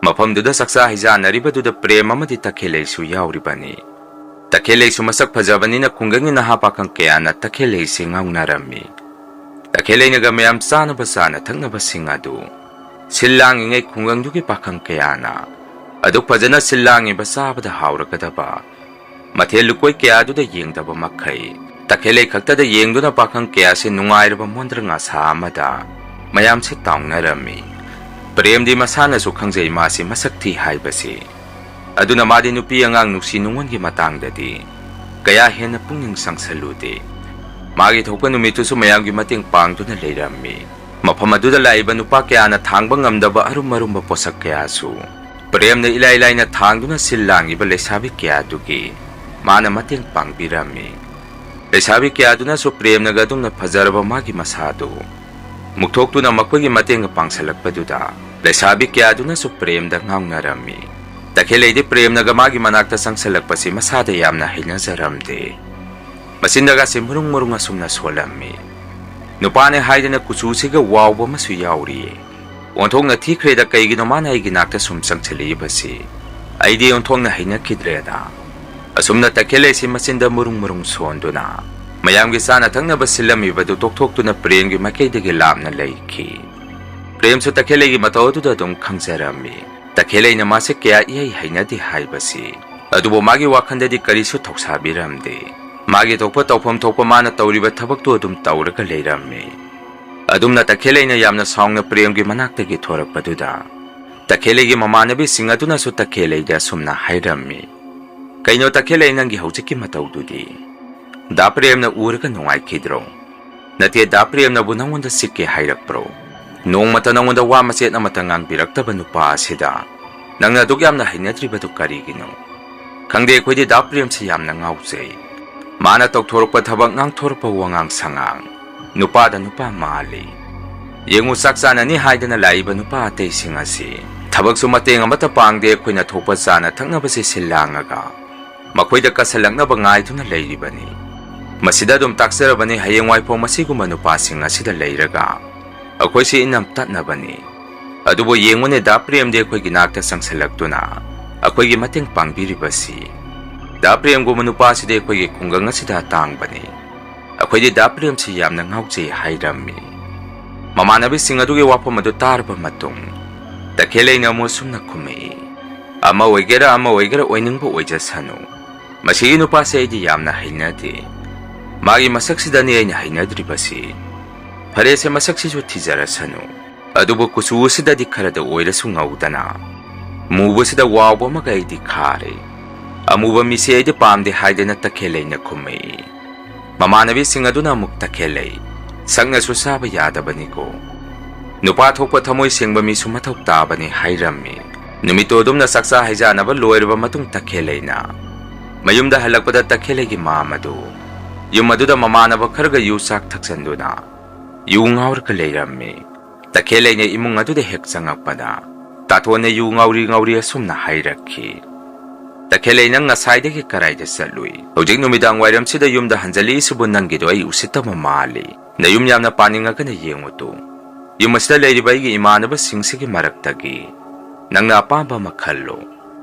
ꯃꯐꯝꯗꯨꯗ ꯆꯥꯛꯆꯥ ꯍꯩꯖꯥꯟꯅꯔꯤꯕꯗꯨꯗ ꯄ꯭ꯔꯦꯝ ꯑꯃꯗꯤ ꯇꯈꯦꯜꯂꯩꯁꯨ ꯌꯥꯎꯔꯤꯕꯅꯤ꯫ ꯇꯈꯦꯜꯂꯩꯁꯨ ꯃꯁꯛ ꯐꯖꯕꯅꯤꯅ ꯈꯨꯡꯒꯪꯒꯤ ꯅꯍꯥ ꯄꯥꯈꯪ ꯀꯌꯥꯅ ꯇꯈꯦꯜꯂꯩꯁꯤ ꯉꯥꯎꯅꯔꯝꯃꯤ꯫ ꯇꯈꯦꯜꯂꯩꯅꯒ ꯃꯌꯥꯝ ꯆꯥꯅꯕ ꯆꯥꯅ ꯊꯛꯅꯕꯁꯤꯡ ꯑꯗꯨ ꯁꯤꯜ ꯂꯥꯡꯉꯤꯉꯩ ꯈꯨꯡꯒꯪꯗꯨꯒꯤ ꯄꯥꯈꯪ ꯀꯌꯥꯅ ꯑꯗꯨꯛ ꯐꯖꯅ ꯁꯤꯜ ꯂꯥꯡꯉꯤꯕ, ꯆꯥꯕꯗ ꯍꯥꯎꯔꯒꯗꯕ ꯃꯊꯦꯜ ꯂꯨꯀꯣꯏ ꯀꯌꯥꯗꯨꯗ ꯌꯦꯡꯗꯕ ꯃꯈꯩ ꯇꯈꯦꯜꯂꯩ ꯈꯛꯇꯗ ꯌꯦꯡꯗꯨꯅ ꯄꯥꯈꯪ ꯀꯌꯥꯁꯤ ꯅꯨꯡꯉꯥꯏꯔꯕ ꯃꯣꯟꯗ꯭ꯔꯪ ꯑꯁꯥ ꯑꯃꯗ ꯃꯌꯥꯝꯁꯤ ꯇꯥꯎꯅꯔꯝꯃꯤ꯫ ꯄ꯭ꯔꯦꯝꯗꯤ ꯃꯁꯥꯅꯁꯨ ꯈꯪꯖꯩ ꯃꯥꯁꯤ ꯃꯁꯛ ꯊꯤ ꯍꯥꯏꯕꯁꯤ꯫ ꯑꯗꯨꯅ ꯃꯥꯗꯤ ꯅꯨꯄꯤ ꯑꯉꯥꯡ ꯅꯨꯡꯁꯤ ꯅꯨꯡꯉꯣꯟꯒꯤ ꯃꯇꯥꯡꯗꯗꯤ ꯀꯌꯥ ꯍꯦꯟꯅ ꯄꯨꯛꯅꯤꯡ ꯆꯪꯁꯜꯂꯨꯗꯦ꯫ ꯃꯥꯒꯤ ꯊꯣꯛꯄ ꯅꯨꯃꯤꯠꯇꯨꯁꯨ ꯃꯌꯥꯝꯒꯤ ꯃꯇꯦꯡ ꯄꯥꯡꯗꯨꯅ ꯂꯩꯔꯝꯃꯤ꯫ ꯃꯐꯝ ꯑꯗꯨꯗ ꯂꯥꯛꯏꯕ ꯅꯨꯄꯥ ꯀꯌꯥꯅ ꯊꯥꯡꯕ ꯉꯝꯗꯕ ꯑꯔꯨꯝ ꯑꯔꯨꯝꯕ ꯄꯣꯠꯁꯛ ꯀꯌꯥꯁꯨ ꯄ꯭ꯔꯦꯝꯅ ꯏꯂꯥꯏ ꯂꯥꯏꯅ ꯊꯥꯡꯗꯨꯅ ꯁꯤꯜ ꯂꯥꯡꯉꯤꯕ ꯂꯩꯁꯥꯕꯤ ꯀꯌꯥꯗꯨꯒꯤ ꯃꯥꯅ ꯃꯇꯦꯡ ꯄꯥꯡꯕꯤꯔꯝꯃꯤ꯫ ꯂꯩꯁꯥꯕꯤ ꯀꯌꯥꯗꯨꯅꯁꯨ ꯄ꯭ꯔꯦꯝꯅꯒ ꯑꯗꯨꯝꯅ ꯐꯖꯔꯕ ꯃꯥꯒꯤ ꯃꯁꯥꯗꯨ ꯃꯨꯛꯊꯣꯛꯇꯨꯅ ꯃꯈꯣꯏꯒꯤ ꯃꯇꯦꯡꯒ ꯄꯥꯡꯁꯜꯂꯛꯄꯗꯨꯗ ꯂꯩꯁꯥꯕꯤ ꯀꯌꯥꯗꯨꯅꯁꯨ ꯄ꯭ꯔꯦꯝꯗ ꯉꯥꯎꯅꯔꯝꯃꯤ꯫ ꯇꯈꯦꯜꯂꯩꯗꯤ ꯄ꯭ꯔꯦꯝꯅꯒ ꯃꯥꯒꯤ ꯃꯅꯥꯛꯇ ꯆꯪꯁꯜꯂꯛꯄꯁꯤ ꯃꯁꯥꯗ ꯌꯥꯝꯅ ꯍꯩꯅꯖꯔꯝꯗꯦ꯫ ꯃꯆꯤꯟꯗꯒꯁꯤ ꯃꯨꯔꯨꯡ ꯃꯨꯔꯨꯡ ꯑꯁꯨꯝꯅ ꯁꯣꯜꯂꯝꯃꯤ꯫ ꯅꯨꯄꯥꯅꯦ ꯍꯥꯏꯗꯅ ꯀꯨꯆꯨꯁꯤꯒ ꯋꯥꯎꯕ ꯑꯃꯁꯨ ꯌꯥꯎꯔꯤꯌꯦ꯫ ꯑꯣꯟꯊꯣꯛꯅ ꯊꯤꯈ꯭ꯔꯦꯗ, ꯀꯩꯒꯤꯅꯣ ꯃꯥꯅ ꯑꯩꯒꯤ ꯅꯥꯛꯇ ꯁꯨꯝ ꯆꯪꯁꯤꯜꯂꯛꯏꯕꯁꯤ? ꯑꯩꯗꯤ ꯑꯣꯟꯊꯣꯛꯅ ꯍꯩꯅꯈꯤꯗ꯭ꯔꯦꯗ꯫ ꯑꯁꯨꯝꯅ ꯇꯈꯦꯜꯂꯩꯁꯤ ꯃꯆꯤꯟꯗ ꯃꯨꯔꯨꯡ ꯃꯨꯔꯨꯡ ꯁꯣꯟꯗꯨꯅ ꯃꯌꯥꯝꯒꯤ ꯆꯥꯅ ꯊꯛꯅꯕ ꯁꯤꯜꯂꯝꯃꯤꯕꯗꯨ ꯇꯣꯛꯊꯣꯛꯇꯨꯅ ꯄ꯭ꯔꯦꯝꯒꯤ ꯃꯥꯏꯀꯩꯗꯒꯤ ꯂꯥꯞꯅ ꯂꯩꯈꯤ꯫ ꯄ꯭ꯔꯦꯝꯁꯨ ꯇꯈꯦꯜꯂꯩꯒꯤ ꯃꯇꯧ ꯑꯗꯨꯗ ꯑꯗꯨꯝ ꯈꯪꯖꯔꯝꯃꯤ꯫ ꯇꯈꯦꯜꯂꯩꯅ ꯃꯥꯁꯦ ꯀꯌꯥ ꯏꯍꯩ ꯍꯩꯅꯗꯦ ꯍꯥꯏꯕꯁꯤ꯫ ꯑꯗꯨꯕꯨ ꯃꯥꯒꯤ ꯋꯥꯈꯜꯗꯗꯤ ꯀꯔꯤꯁꯨ ꯊꯧꯁꯥꯕꯤꯔꯝꯗꯦ꯫ ꯃꯥꯒꯤ ꯊꯣꯛꯄ ꯇꯧꯐꯝ ꯊꯣꯛꯄ ꯃꯥꯅ ꯇꯧꯔꯤꯕ ꯊꯕꯛꯇꯨ ꯑꯗꯨꯝ ꯇꯧꯔꯒ ꯂꯩꯔꯝꯃꯤ꯫ ꯑꯗꯨꯝꯅ ꯇꯈꯦꯜꯂꯩꯅ ꯌꯥꯝꯅ ꯁꯥꯎꯅ ꯄ꯭ꯔꯦꯝꯒꯤ ꯃꯅꯥꯛꯇꯒꯤ ꯊꯣꯔꯛꯄꯗꯨꯗ ꯇꯈꯦꯜꯂꯩꯒꯤ ꯃꯃꯥꯟꯅꯕꯤꯁꯤꯡ ꯑꯗꯨꯅꯁꯨ ꯇꯈꯦꯜꯂꯩꯗ ꯑꯁꯨꯝꯅ ꯍꯥꯏꯔꯝꯃꯤ, "ꯀꯩꯅꯣ ꯇꯈꯦꯜꯂꯩ, ꯅꯪꯒꯤ ꯍꯧꯖꯤꯛꯀꯤ ꯃꯇꯧꯗꯨꯗꯤ? ꯗꯥ ꯄ꯭ꯔꯦꯝꯅ ꯎꯔꯒ ꯅꯨꯡꯉꯥꯏꯈꯤꯗ꯭ꯔꯣ? ꯅꯠꯇꯦ, ꯗꯥ ꯄ꯭ꯔꯦꯝꯅꯕꯨ ꯅꯪꯉꯣꯟꯗ ꯆꯤꯛꯀꯦ ꯍꯥꯏꯔꯛꯄ꯭ꯔꯣ? ꯅꯣꯡꯃꯇ ꯅꯪꯉꯣꯟꯗ ꯋꯥ ꯃꯆꯦꯠ ꯑꯃꯇ ꯉꯥꯡꯕꯤꯔꯛꯇꯕ ꯅꯨꯄꯥ ꯑꯁꯤꯗ ꯅꯪꯅ ꯑꯗꯨꯛ ꯌꯥꯝꯅ ꯍꯩꯅꯗ꯭ꯔꯤꯕꯗꯨ ꯀꯔꯤꯒꯤꯅꯣ?" "ꯈꯪꯗꯦ, ꯑꯩꯈꯣꯏꯗꯤ ꯗꯥ ꯄ꯭ꯔꯦꯝꯁꯤ ꯌꯥꯝꯅ ꯉꯥꯎꯖꯩ꯫ ꯃꯥꯅ ꯇꯧꯊꯣꯔꯛꯄ ꯊꯕꯛ, ꯉꯥꯡꯊꯣꯔꯛꯄ ꯋꯥꯉꯥꯡ ꯁꯉꯥꯡ, ꯅꯨꯄꯥꯗ ꯅꯨꯄꯥ ꯃꯥꯜꯂꯤ꯫ ꯌꯦꯡꯉꯨ, ꯆꯥꯛ ꯆꯥꯅꯅꯤ ꯍꯥꯏꯗꯅ ꯂꯥꯛꯏꯕ ꯅꯨꯄꯥ ꯑꯇꯩꯁꯤꯡ ꯑꯁꯤ ꯊꯕꯛꯁꯨ ꯃꯇꯦꯡ ꯑꯃꯠꯇ ꯄꯥꯡꯗꯦ, ꯑꯩꯈꯣꯏꯅ ꯊꯣꯛꯄ ꯆꯥꯅ ꯊꯛꯅꯕꯁꯤ ꯁꯤꯜ ꯂꯥꯡꯉꯒ ꯃꯈꯣꯏꯗ ꯀꯠꯁꯜꯂꯛꯅꯕ ꯉꯥꯏꯗꯨꯅ ꯂꯩꯔꯤꯕꯅꯤ꯫ ꯃꯁꯤꯗ ꯑꯗꯨꯝ ꯇꯥꯛꯆꯔꯕꯅꯤ, ꯍꯌꯦꯡꯋꯥꯏꯐꯥꯎ ꯃꯁꯤꯒꯨꯝꯕ ꯅꯨꯄꯥꯁꯤꯡ ꯑꯁꯤꯗ ꯂꯩꯔꯒ ꯑꯩꯈꯣꯏꯁꯤ ꯏꯅꯝ ꯇꯠꯅꯕꯅꯤ꯫ ꯑꯗꯨꯕꯨ ꯌꯦꯡꯉꯨꯅꯦ, ꯗꯥ ꯄ꯭ꯔꯦꯝꯗꯤ ꯑꯩꯈꯣꯏꯒꯤ ꯅꯥꯛꯇ ꯆꯪꯁꯤꯜꯂꯛꯇꯨꯅ ꯑꯩꯈꯣꯏꯒꯤ ꯃꯇꯦꯡ ꯄꯥꯡꯕꯤꯔꯤꯕꯁꯤ꯫ ꯗꯥ ꯄ꯭ꯔꯦꯝꯒꯨꯝꯕ ꯅꯨꯄꯥꯁꯤꯗꯤ ꯑꯩꯈꯣꯏꯒꯤ ꯈꯨꯡꯒꯪ ꯑꯁꯤꯗ ꯑꯇꯥꯡꯕꯅꯤ꯫ ꯑꯩꯈꯣꯏꯗꯤ ꯗꯥ ꯄ꯭ꯔꯦꯝꯁꯤ ꯌꯥꯝꯅ ꯉꯥꯎꯖꯩ" ꯍꯥꯏꯔꯝꯃꯤ꯫ ꯃꯃꯥꯟꯅꯕꯤꯁꯤꯡ ꯑꯗꯨꯒꯤ ꯋꯥꯐꯝ ꯑꯗꯨ ꯇꯥꯔꯕ ꯃꯇꯨꯡ ꯇꯈꯦꯜꯂꯩꯅ ꯑꯃꯨꯛ ꯑꯁꯨꯝꯅ ꯈꯨꯝꯃꯛꯏ, "ꯑꯃ ꯑꯣꯏꯒꯦꯔꯥ ꯑꯃ ꯑꯣꯏꯒꯦꯔꯥ, ꯑꯣꯏꯅꯤꯡꯕ ꯑꯣꯏꯖꯁꯅꯨ꯫ ꯃꯁꯤꯒꯤ ꯅꯨꯄꯥꯁꯦ ꯑꯩꯗꯤ ꯌꯥꯝꯅ ꯍꯩꯅꯗꯦ꯫ ꯃꯥꯒꯤ ꯃꯁꯛꯁꯤꯗꯅꯤ ꯑꯩꯅ ꯍꯩꯅꯗ꯭ꯔꯤꯕꯁꯤ꯫ ꯐꯔꯦꯁꯦ, ꯃꯁꯛꯁꯤꯁꯨ ꯊꯤꯖꯔꯁꯅꯨ꯫ ꯑꯗꯨꯕꯨ ꯀꯨꯆꯨ ꯑꯁꯤꯗꯗꯤ ꯈꯔꯗ ꯑꯣꯏꯔꯁꯨ ꯉꯧꯗꯅ, ꯃꯨꯕꯁꯤꯗ ꯋꯥꯎꯕ ꯑꯃꯒ ꯑꯩꯗꯤ ꯈꯥꯔꯦ꯫ ꯑꯃꯨꯕ ꯃꯤꯁꯦ ꯑꯩꯗꯤ ꯄꯥꯝꯗꯦ" ꯍꯥꯏꯗꯅ ꯇꯈꯦꯜꯂꯩꯅ ꯈꯨꯝꯃꯛꯏ꯫ ꯃꯃꯥꯟꯅꯕꯤꯁꯤꯡ ꯑꯗꯨꯅ ꯑꯃꯨꯛ ꯇꯈꯦꯜꯂꯩ, "ꯁꯛꯅꯁꯨ ꯆꯥꯕ ꯌꯥꯗꯕꯅꯤꯀꯣ꯫ ꯅꯨꯄꯥ ꯊꯣꯛꯄ ꯊꯃꯣꯏ ꯁꯦꯡꯕ ꯃꯤꯁꯨ ꯃꯊꯧ ꯇꯥꯕꯅꯤ" ꯍꯥꯏꯔꯝꯃꯤ꯫ ꯅꯨꯃꯤꯠꯇꯨ ꯑꯗꯨꯝꯅ ꯆꯥꯛꯆꯥ ꯍꯩꯖꯥꯅꯕ ꯂꯣꯏꯔꯕ ꯃꯇꯨꯡ ꯇꯈꯦꯜꯂꯩꯅ ꯃꯌꯨꯝꯗ ꯍꯜꯂꯛꯄꯗ ꯇꯈꯦꯜꯂꯩꯒꯤ ꯃꯥꯝ ꯑꯗꯨ ꯌꯨꯝ ꯑꯗꯨꯗ ꯃꯃꯥꯟꯅꯕ ꯈꯔꯒ ꯌꯨ ꯆꯥꯛ ꯊꯛꯆꯟꯗꯨꯅ ꯌꯨ ꯉꯥꯎꯔꯒ ꯂꯩꯔꯝꯃꯤ꯫ ꯇꯈꯦꯜꯂꯩꯅ ꯏꯃꯨꯡ ꯑꯗꯨꯗ ꯍꯦꯛ ꯆꯪꯉꯛꯄꯗ ꯇꯥꯇꯣꯟꯅ ꯌꯨ ꯉꯥꯎꯔꯤ ꯉꯥꯎꯔꯤ ꯑꯁꯨꯝꯅ ꯍꯥꯏꯔꯛꯈꯤ, "ꯇꯈꯦꯜꯂꯩ, ꯅꯪ ꯉꯁꯥꯏꯗꯒꯤ ꯀꯔꯥꯏꯗ ꯆꯠꯂꯨꯏ? ꯍꯧꯖꯤꯛ ꯅꯨꯃꯤꯗꯥꯡ ꯋꯥꯏꯔꯝꯁꯤꯗ ꯌꯨꯝꯗ ꯍꯟꯖꯜꯂꯛꯏꯁꯤꯕꯨ ꯅꯪꯒꯤꯗꯣ ꯑꯩ ꯎꯁꯤꯠꯇꯕ ꯃꯥꯜꯂꯤ꯫ ꯅꯌꯨꯝ ꯌꯥꯝꯅ ꯄꯥꯅꯤꯡꯉꯒꯅ ꯌꯦꯡꯉꯨ ꯇꯨ꯫ ꯌꯨꯝ ꯑꯁꯤꯗ ꯂꯩꯔꯤꯕ ꯑꯩꯒꯤ ꯏꯃꯥꯟꯅꯕꯁꯤꯡꯁꯤꯒꯤ ꯃꯔꯛꯇꯒꯤ ꯅꯪꯅ ꯑꯄꯥꯝꯕ ꯑꯃ ꯈꯜꯂꯨ꯫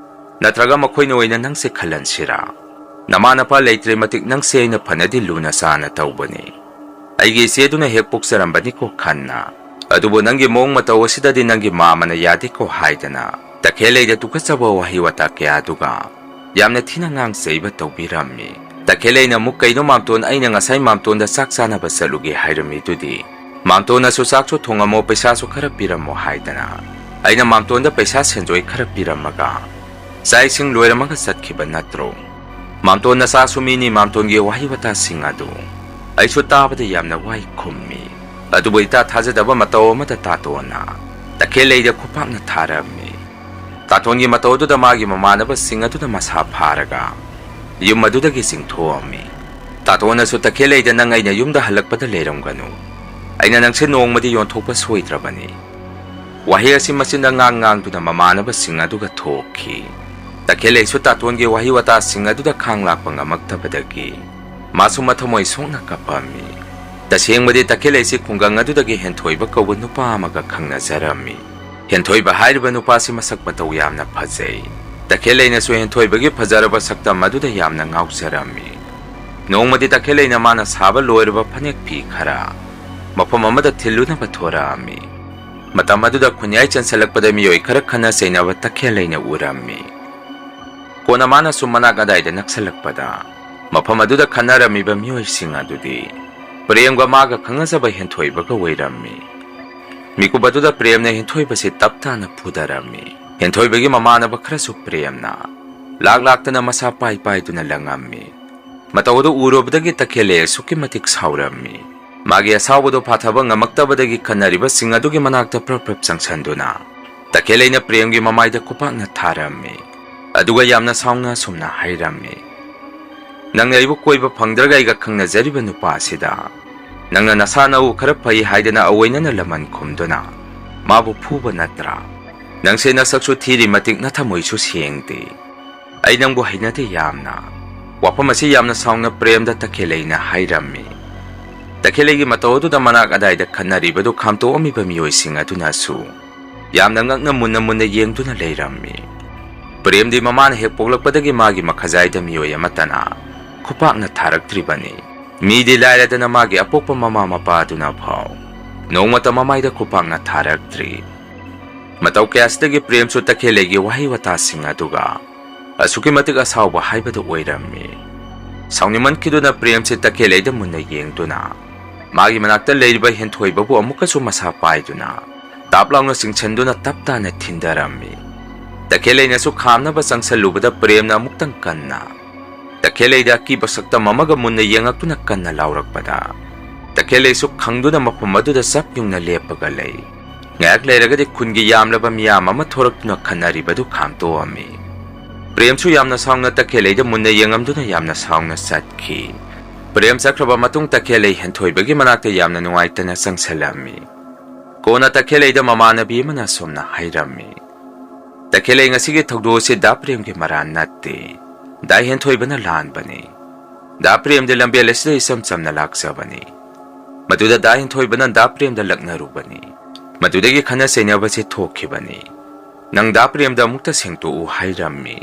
ꯅꯠꯇ꯭ꯔꯒ ꯃꯈꯣꯏꯅ ꯑꯣꯏꯅ ꯅꯪꯁꯦ ꯈꯜꯍꯟꯁꯤꯔꯥ? ꯅꯃꯥ ꯅꯄꯥ ꯂꯩꯇ꯭ꯔꯦ ꯃꯇꯤꯛ ꯅꯪꯁꯦ ꯑꯩꯅ ꯐꯅꯗꯤ ꯂꯨꯅ ꯆꯥꯅ ꯇꯧꯕꯅꯤ꯫ ꯑꯩꯒꯤ ꯏꯆꯦꯗꯨꯅ ꯍꯦꯛ ꯄꯣꯛꯆꯔꯝꯕꯅꯤꯀꯣ ꯈꯟꯅ꯫ ꯑꯗꯨꯕꯨ ꯅꯪꯒꯤ ꯃꯑꯣꯡ ꯃꯇꯧ ꯑꯁꯤꯗꯗꯤ ꯅꯪꯒꯤ ꯃꯥꯃꯅ ꯌꯥꯗꯦꯀꯣ" ꯍꯥꯏꯗꯅ ꯇꯈꯦꯜꯂꯩꯗ ꯇꯨꯀꯠꯆꯕ ꯋꯥꯍꯩ ꯋꯥꯇꯥ ꯀꯌꯥꯗꯨꯒ ꯌꯥꯝꯅ ꯊꯤꯅ ꯉꯥꯡꯆꯩꯕ ꯇꯧꯕꯤꯔꯝꯃꯤ꯫ ꯇꯈꯦꯜꯂꯩꯅ ꯑꯃꯨꯛ, "ꯀꯩꯅꯣ ꯃꯥꯝꯇꯣꯟ, ꯑꯩꯅ ꯉꯁꯥꯏ ꯃꯥꯝꯇꯣꯟꯗ ꯆꯥꯛ ꯆꯥꯅꯕ ꯆꯠꯂꯨꯒꯦ ꯍꯥꯏꯔꯝꯃꯤꯗꯨꯗꯤ? ꯃꯥꯝꯇꯣꯟꯅꯁꯨ ꯆꯥꯛꯁꯨ ꯊꯣꯡꯉꯝꯃꯣ, ꯄꯩꯁꯥꯁꯨ ꯈꯔ ꯄꯤꯔꯝꯃꯣ" ꯍꯥꯏꯗꯅ ꯑꯩꯅ ꯃꯥꯝꯇꯣꯟꯗ ꯄꯩꯁꯥ ꯁꯦꯟꯖꯣꯏ ꯈꯔ ꯄꯤꯔꯝꯃꯒ ꯆꯥꯛ ꯏꯁꯤꯡ ꯂꯣꯏꯔꯝꯃꯒ ꯆꯠꯈꯤꯕ ꯅꯠꯇ꯭ꯔꯣ? ꯃꯥꯝꯇꯣꯟ ꯅꯆꯥꯁꯨ ꯃꯤꯅꯤ, ꯃꯥꯝꯇꯣꯟꯒꯤ ꯋꯥꯍꯩ ꯋꯥꯇꯥꯁꯤꯡ ꯑꯗꯨ ꯑꯩꯁꯨ ꯇꯥꯕꯗ ꯌꯥꯝꯅ ꯋꯥꯏ ꯈꯨꯝꯃꯤ꯫ ꯑꯗꯨꯕꯨ ꯏꯇꯥ ꯊꯥꯖꯗꯕ ꯃꯇꯧ ꯑꯃꯗ ꯇꯥꯇꯣꯟꯅ ꯇꯈꯦꯜꯂꯩꯗ ꯈꯨꯄꯥꯛꯅ ꯊꯥꯔꯝꯃꯤ꯫ ꯇꯥꯇꯣꯟꯒꯤ ꯃꯇꯧ ꯑꯗꯨꯗ ꯃꯥꯒꯤ ꯃꯃꯥꯟꯅꯕꯁꯤꯡ ꯑꯗꯨꯅ ꯃꯁꯥ ꯐꯥꯔꯒ ꯌꯨꯝ ꯑꯗꯨꯗꯒꯤ ꯆꯤꯡꯊꯣꯛꯑꯝꯃꯤ꯫ ꯇꯥꯇꯣꯟꯅꯁꯨ ꯇꯈꯦꯜꯂꯩꯗ, "ꯅꯪ ꯑꯩꯅ ꯌꯨꯝꯗ ꯍꯜꯂꯛꯄꯗ ꯂꯩꯔꯝꯒꯅꯨ꯫ ꯑꯩꯅ ꯅꯪꯁꯦ ꯅꯣꯡꯃꯗꯤ ꯌꯣꯟꯊꯣꯛꯄ ꯁꯣꯏꯗ꯭ꯔꯕꯅꯤ"꯫ ꯋꯥꯍꯩ ꯑꯁꯤ ꯃꯆꯤꯟꯗ ꯉꯥꯡ ꯉꯥꯡꯗꯨꯅ ꯃꯃꯥꯟꯅꯕꯁꯤꯡ ꯑꯗꯨꯒ ꯊꯣꯛꯈꯤ꯫ ꯇꯈꯦꯜꯂꯩꯁꯨ ꯇꯥꯇꯣꯟꯒꯤ ꯋꯥꯍꯩ ꯋꯥꯇꯥꯁꯤꯡ ꯑꯗꯨꯗ ꯈꯥꯡ ꯂꯥꯛꯄ ꯉꯝꯃꯛꯇꯕꯗꯒꯤ ꯃꯥꯁꯨ ꯃꯊꯃꯣꯏ ꯁꯣꯛꯅ ꯀꯞꯄꯝꯃꯤ꯫ ꯇꯁꯦꯡꯕꯗꯤ ꯇꯈꯦꯜꯂꯩꯁꯤ ꯈꯨꯡꯒꯪ ꯑꯗꯨꯗꯒꯤ ꯍꯦꯟꯊꯣꯏꯕ ꯀꯧꯕ ꯅꯨꯄꯥ ꯑꯃꯒ ꯈꯪꯅꯖꯔꯝꯃꯤ꯫ ꯍꯦꯟꯊꯣꯏꯕ ꯍꯥꯏꯔꯤꯕ ꯅꯨꯄꯥꯁꯤ ꯃꯁꯛ ꯃꯇꯧ ꯌꯥꯝꯅ ꯐꯖꯩ꯫ ꯇꯈꯦꯜꯂꯩꯅꯁꯨ ꯍꯦꯟꯊꯣꯏꯕꯒꯤ ꯐꯖꯔꯕ ꯁꯛꯇꯝ ꯑꯗꯨꯗ ꯌꯥꯝꯅ ꯉꯥꯎꯖꯔꯝꯃꯤ꯫ ꯅꯣꯡꯃꯗꯤ ꯇꯈꯦꯜꯂꯩꯅ ꯃꯥꯅ ꯁꯥꯕ ꯂꯣꯏꯔꯕ ꯐꯅꯦꯛ ꯐꯤ ꯈꯔ ꯃꯐꯝ ꯑꯃꯗ ꯊꯤꯜꯂꯨꯅꯕ ꯊꯣꯔꯛꯑꯝꯃꯤ꯫ ꯃꯇꯝ ꯑꯗꯨꯗ ꯈꯨꯟꯌꯥꯏ ꯆꯟꯁꯤꯜꯂꯛꯄꯗ ꯃꯤꯑꯣꯏ ꯈꯔ ꯈꯠꯅ ꯆꯩꯅꯕ ꯇꯈꯦꯜꯂꯩꯅ ꯎꯔꯝꯃꯤ꯫ ꯀꯣꯟꯅ ꯃꯥꯅꯁꯨ ꯃꯅꯥꯛ ꯑꯗꯥꯏꯗ ꯅꯛꯁꯜꯂꯛꯄꯗ ꯃꯐꯝ ꯑꯗꯨꯗ ꯈꯠꯅꯔꯝꯃꯤꯕ ꯃꯤꯑꯣꯏꯁꯤꯡ ꯑꯗꯨꯗꯤ ꯄ꯭ꯔꯦꯝꯒ ꯃꯥꯒ ꯈꯪꯅꯖꯕ ꯍꯦꯟꯊꯣꯏꯕꯒ ꯑꯣꯏꯔꯝꯃꯤ꯫ ꯃꯤꯀꯨꯞ ꯑꯗꯨꯗ ꯄ꯭ꯔꯦꯝꯅ ꯍꯦꯟꯊꯣꯏꯕꯁꯤ ꯇꯞ ꯇꯥꯅ ꯐꯨꯗꯔꯝꯃꯤ꯫ ꯍꯦꯟꯊꯣꯏꯕꯒꯤ ꯃꯃꯥꯟꯅꯕ ꯈꯔꯁꯨ ꯄ꯭ꯔꯦꯝꯅ ꯂꯥꯛ ꯂꯥꯛꯇꯅ ꯃꯁꯥ ꯄꯥꯏ ꯄꯥꯏꯗꯨꯅ ꯂꯪꯉꯝꯃꯤ꯫ ꯃꯇꯧ ꯑꯗꯨ ꯎꯔꯨꯕꯗꯒꯤ ꯇꯈꯦꯜꯂꯩ ꯑꯁꯨꯛꯀꯤ ꯃꯇꯤꯛ ꯁꯥꯎꯔꯝꯃꯤ꯫ ꯃꯥꯒꯤ ꯑꯁꯥꯎꯕꯗꯨ ꯐꯥꯊꯕ ꯉꯝꯃꯛꯇꯕꯗꯒꯤ ꯈꯠꯅꯔꯤꯕꯁꯤꯡ ꯑꯗꯨꯒꯤ ꯃꯅꯥꯛꯇ ꯄ꯭ꯔꯞ ꯄ꯭ꯔꯞ ꯆꯪꯁꯟꯗꯨꯅ ꯇꯈꯦꯜꯂꯩꯅ ꯄ꯭ꯔꯦꯝꯒꯤ ꯃꯃꯥꯏꯗ ꯈꯨꯄꯥꯛꯅ ꯊꯥꯔꯝꯃꯤ꯫ ꯑꯗꯨꯒ ꯌꯥꯝꯅ ꯁꯥꯎꯅ ꯑꯁꯨꯝꯅ ꯍꯥꯏꯔꯝꯃꯤ, "ꯅꯪꯅ ꯑꯩꯕꯨ ꯀꯣꯏꯕ ꯐꯪꯗ꯭ꯔꯒ ꯑꯩꯒ ꯈꯪꯅꯖꯔꯤꯕ ꯅꯨꯄꯥ ꯑꯁꯤꯗ ꯅꯪꯅ ꯅꯁꯥ ꯅꯎ ꯈꯔ ꯐꯩ ꯍꯥꯏꯗꯅ ꯑꯑꯣꯏꯅꯅ ꯂꯃꯟ ꯈꯨꯝꯗꯨꯅ ꯃꯥꯕꯨ ꯐꯨꯕ ꯅꯠꯇ꯭ꯔꯥ? ꯅꯪꯁꯦ ꯅꯁꯛꯁꯨ ꯊꯤꯔꯤ ꯃꯇꯤꯛ ꯅꯊꯃꯣꯏꯁꯨ ꯁꯦꯡꯗꯦ꯫ "ꯑꯩ ꯅꯪꯕꯨ ꯍꯩꯅꯗꯦ ꯌꯥꯝꯅ"꯫ ꯋꯥꯐꯝ ꯑꯁꯤ ꯌꯥꯝꯅ ꯁꯥꯎꯅ ꯄ꯭ꯔꯦꯝꯗ ꯇꯈꯦꯜꯂꯩꯅ ꯍꯥꯏꯔꯝꯃꯤ꯫ ꯇꯈꯦꯜꯂꯩꯒꯤ ꯃꯇꯧ ꯑꯗꯨꯗ ꯃꯅꯥꯛ ꯑꯗꯥꯏꯗ ꯈꯠꯅꯔꯤꯕꯗꯨ ꯈꯥꯝꯇꯣꯛꯑꯝꯃꯤꯕ ꯃꯤꯑꯣꯏꯁꯤꯡ ꯑꯗꯨꯅꯁꯨ ꯌꯥꯝꯅ ꯉꯛꯅ ꯃꯨꯟꯅ ꯃꯨꯟꯅ ꯌꯦꯡꯗꯨꯅ ꯂꯩꯔꯝꯃꯤ꯫ ꯄ꯭ꯔꯦꯝꯗꯤ ꯃꯃꯥꯅ ꯍꯦꯛ ꯄꯣꯛꯂꯛꯄꯗꯒꯤ ꯃꯥꯒꯤ ꯃꯈꯖꯥꯏꯗ ꯃꯤꯑꯣꯏ ꯑꯃꯠꯇꯅ ꯈꯨꯄꯥꯛꯅ ꯊꯥꯔꯛꯇ꯭ꯔꯤꯕꯅꯤ꯫ ꯃꯤꯗꯤ ꯂꯥꯏꯔꯗꯅ ꯃꯥꯒꯤ ꯑꯄꯣꯛꯄ ꯃꯃꯥ ꯃꯄꯥ ꯑꯗꯨꯅ ꯐꯥꯎ ꯅꯣꯡꯃꯇ ꯃꯃꯥꯏꯗ ꯈꯨꯄꯥꯛꯅ ꯊꯥꯔꯛꯇ꯭ꯔꯤ꯫ ꯃꯇꯧ ꯀꯌꯥꯁꯤꯗꯒꯤ ꯄ꯭ꯔꯦꯝꯁꯨ ꯇꯈꯦꯜꯂꯩꯒꯤ ꯋꯥꯍꯩ ꯋꯥꯇꯥꯁꯤꯡ ꯑꯗꯨꯒ ꯑꯁꯨꯛꯀꯤ ꯃꯇꯤꯛ ꯑꯁꯥꯎꯕ ꯍꯥꯏꯕꯗꯨ ꯑꯣꯏꯔꯝꯃꯤ꯫ ꯁꯥꯎꯅꯤꯡꯃꯟꯈꯤꯗꯨꯅ ꯄ꯭ꯔꯦꯝꯁꯦ ꯇꯈꯦꯜꯂꯩꯗ ꯃꯨꯟꯅ ꯌꯦꯡꯗꯨꯅ ꯃꯥꯒꯤ ꯃꯅꯥꯛꯇ ꯂꯩꯔꯤꯕ ꯍꯦꯟꯊꯣꯏꯕꯕꯨ ꯑꯃꯨꯛꯀꯁꯨ ꯃꯁꯥ ꯄꯥꯏꯗꯨꯅ ꯇꯥꯞ ꯂꯥꯎꯅ ꯆꯤꯡꯁꯤꯟꯗꯨꯅ ꯇꯞ ꯇꯥꯅ ꯊꯤꯟꯊꯔꯝꯃꯤ꯫ ꯇꯈꯦꯜꯂꯩꯅꯁꯨ ꯈꯥꯝꯅꯕ ꯆꯪꯁꯜꯂꯨꯕꯗ ꯄ꯭ꯔꯦꯝꯅ ꯑꯃꯨꯛꯇꯪ ꯀꯟꯅ ꯇꯈꯦꯜꯂꯩꯗ ꯑꯀꯤꯕ ꯁꯛꯇꯝ ꯑꯃꯒ ꯃꯨꯟꯅ ꯌꯦꯡꯉꯛꯇꯨꯅ ꯀꯟꯅ ꯂꯥꯎꯔꯛꯄꯗ ꯇꯈꯦꯜꯂꯩꯁꯨ ꯈꯪꯗꯨꯅ ꯃꯐꯝ ꯑꯗꯨꯗ ꯆꯞ ꯌꯨꯡꯅ ꯂꯦꯞꯄꯒ ꯂꯩ꯫ ꯉꯥꯏꯍꯥꯛ ꯂꯩꯔꯒꯗꯤ ꯈꯨꯟꯒꯤ ꯌꯥꯝꯂꯕ ꯃꯤꯌꯥꯝ ꯑꯃ ꯊꯣꯔꯛꯇꯨꯅ ꯈꯠꯅꯔꯤꯕꯗꯨ ꯈꯥꯝꯇꯣꯛꯑꯝꯃꯤ꯫ ꯄ꯭ꯔꯦꯝꯁꯨ ꯌꯥꯝꯅ ꯁꯥꯎꯅ ꯇꯈꯦꯜꯂꯩꯗ ꯃꯨꯟꯅ ꯌꯦꯡꯉꯝꯗꯨꯅ ꯌꯥꯝꯅ ꯁꯥꯎꯅ ꯆꯠꯈꯤ꯫ ꯄ꯭ꯔꯦꯝ ꯆꯠꯈ꯭ꯔꯕ ꯃꯇꯨꯡ ꯇꯈꯦꯜꯂꯩ ꯍꯦꯟꯊꯣꯏꯕꯒꯤ ꯃꯅꯥꯛꯇ ꯌꯥꯝꯅ ꯅꯨꯡꯉꯥꯏꯇꯅ ꯆꯪꯁꯤꯜꯂꯝꯃꯤ꯫ ꯀꯣꯟꯅ ꯇꯈꯦꯜꯂꯩꯗ ꯃꯃꯥꯟꯅꯕꯤ ꯑꯃꯅ ꯑꯁꯨꯝꯅ ꯍꯥꯏꯔꯝꯃꯤ, "ꯇꯈꯦꯜꯂꯩ, ꯉꯁꯤꯒꯤ ꯊꯧꯗꯣꯛ ꯑꯁꯤ ꯗꯥ ꯄ꯭ꯔꯦꯝꯒꯤ ꯃꯔꯥꯟ ꯅꯠꯇꯦ꯫ ꯗꯥ ꯍꯦꯟꯊꯣꯏꯕꯅ ꯂꯥꯟꯕꯅꯤ꯫ ꯗꯥ ꯄ꯭ꯔꯦꯝꯗꯤ ꯂꯝꯕꯦꯜ ꯑꯁꯤꯗ ꯏꯆꯝ ꯆꯝꯅ ꯂꯥꯛꯆꯕꯅꯤ꯫ ꯃꯗꯨꯗ ꯗꯥ ꯍꯦꯟꯊꯣꯏꯕꯅ ꯗꯥ ꯄ꯭ꯔꯦꯝꯗ ꯂꯛꯅꯔꯨꯕꯅꯤ꯫ ꯃꯗꯨꯗꯒꯤ ꯈꯠꯅ ꯆꯩꯅꯕꯁꯤ ꯊꯣꯛꯈꯤꯕꯅꯤ꯫ ꯅꯪ ꯗꯥ ꯄ꯭ꯔꯦꯝꯗ ꯑꯃꯨꯛꯇ ꯁꯦꯡꯇꯣꯛꯎ" ꯍꯥꯏꯔꯝꯃꯤ꯫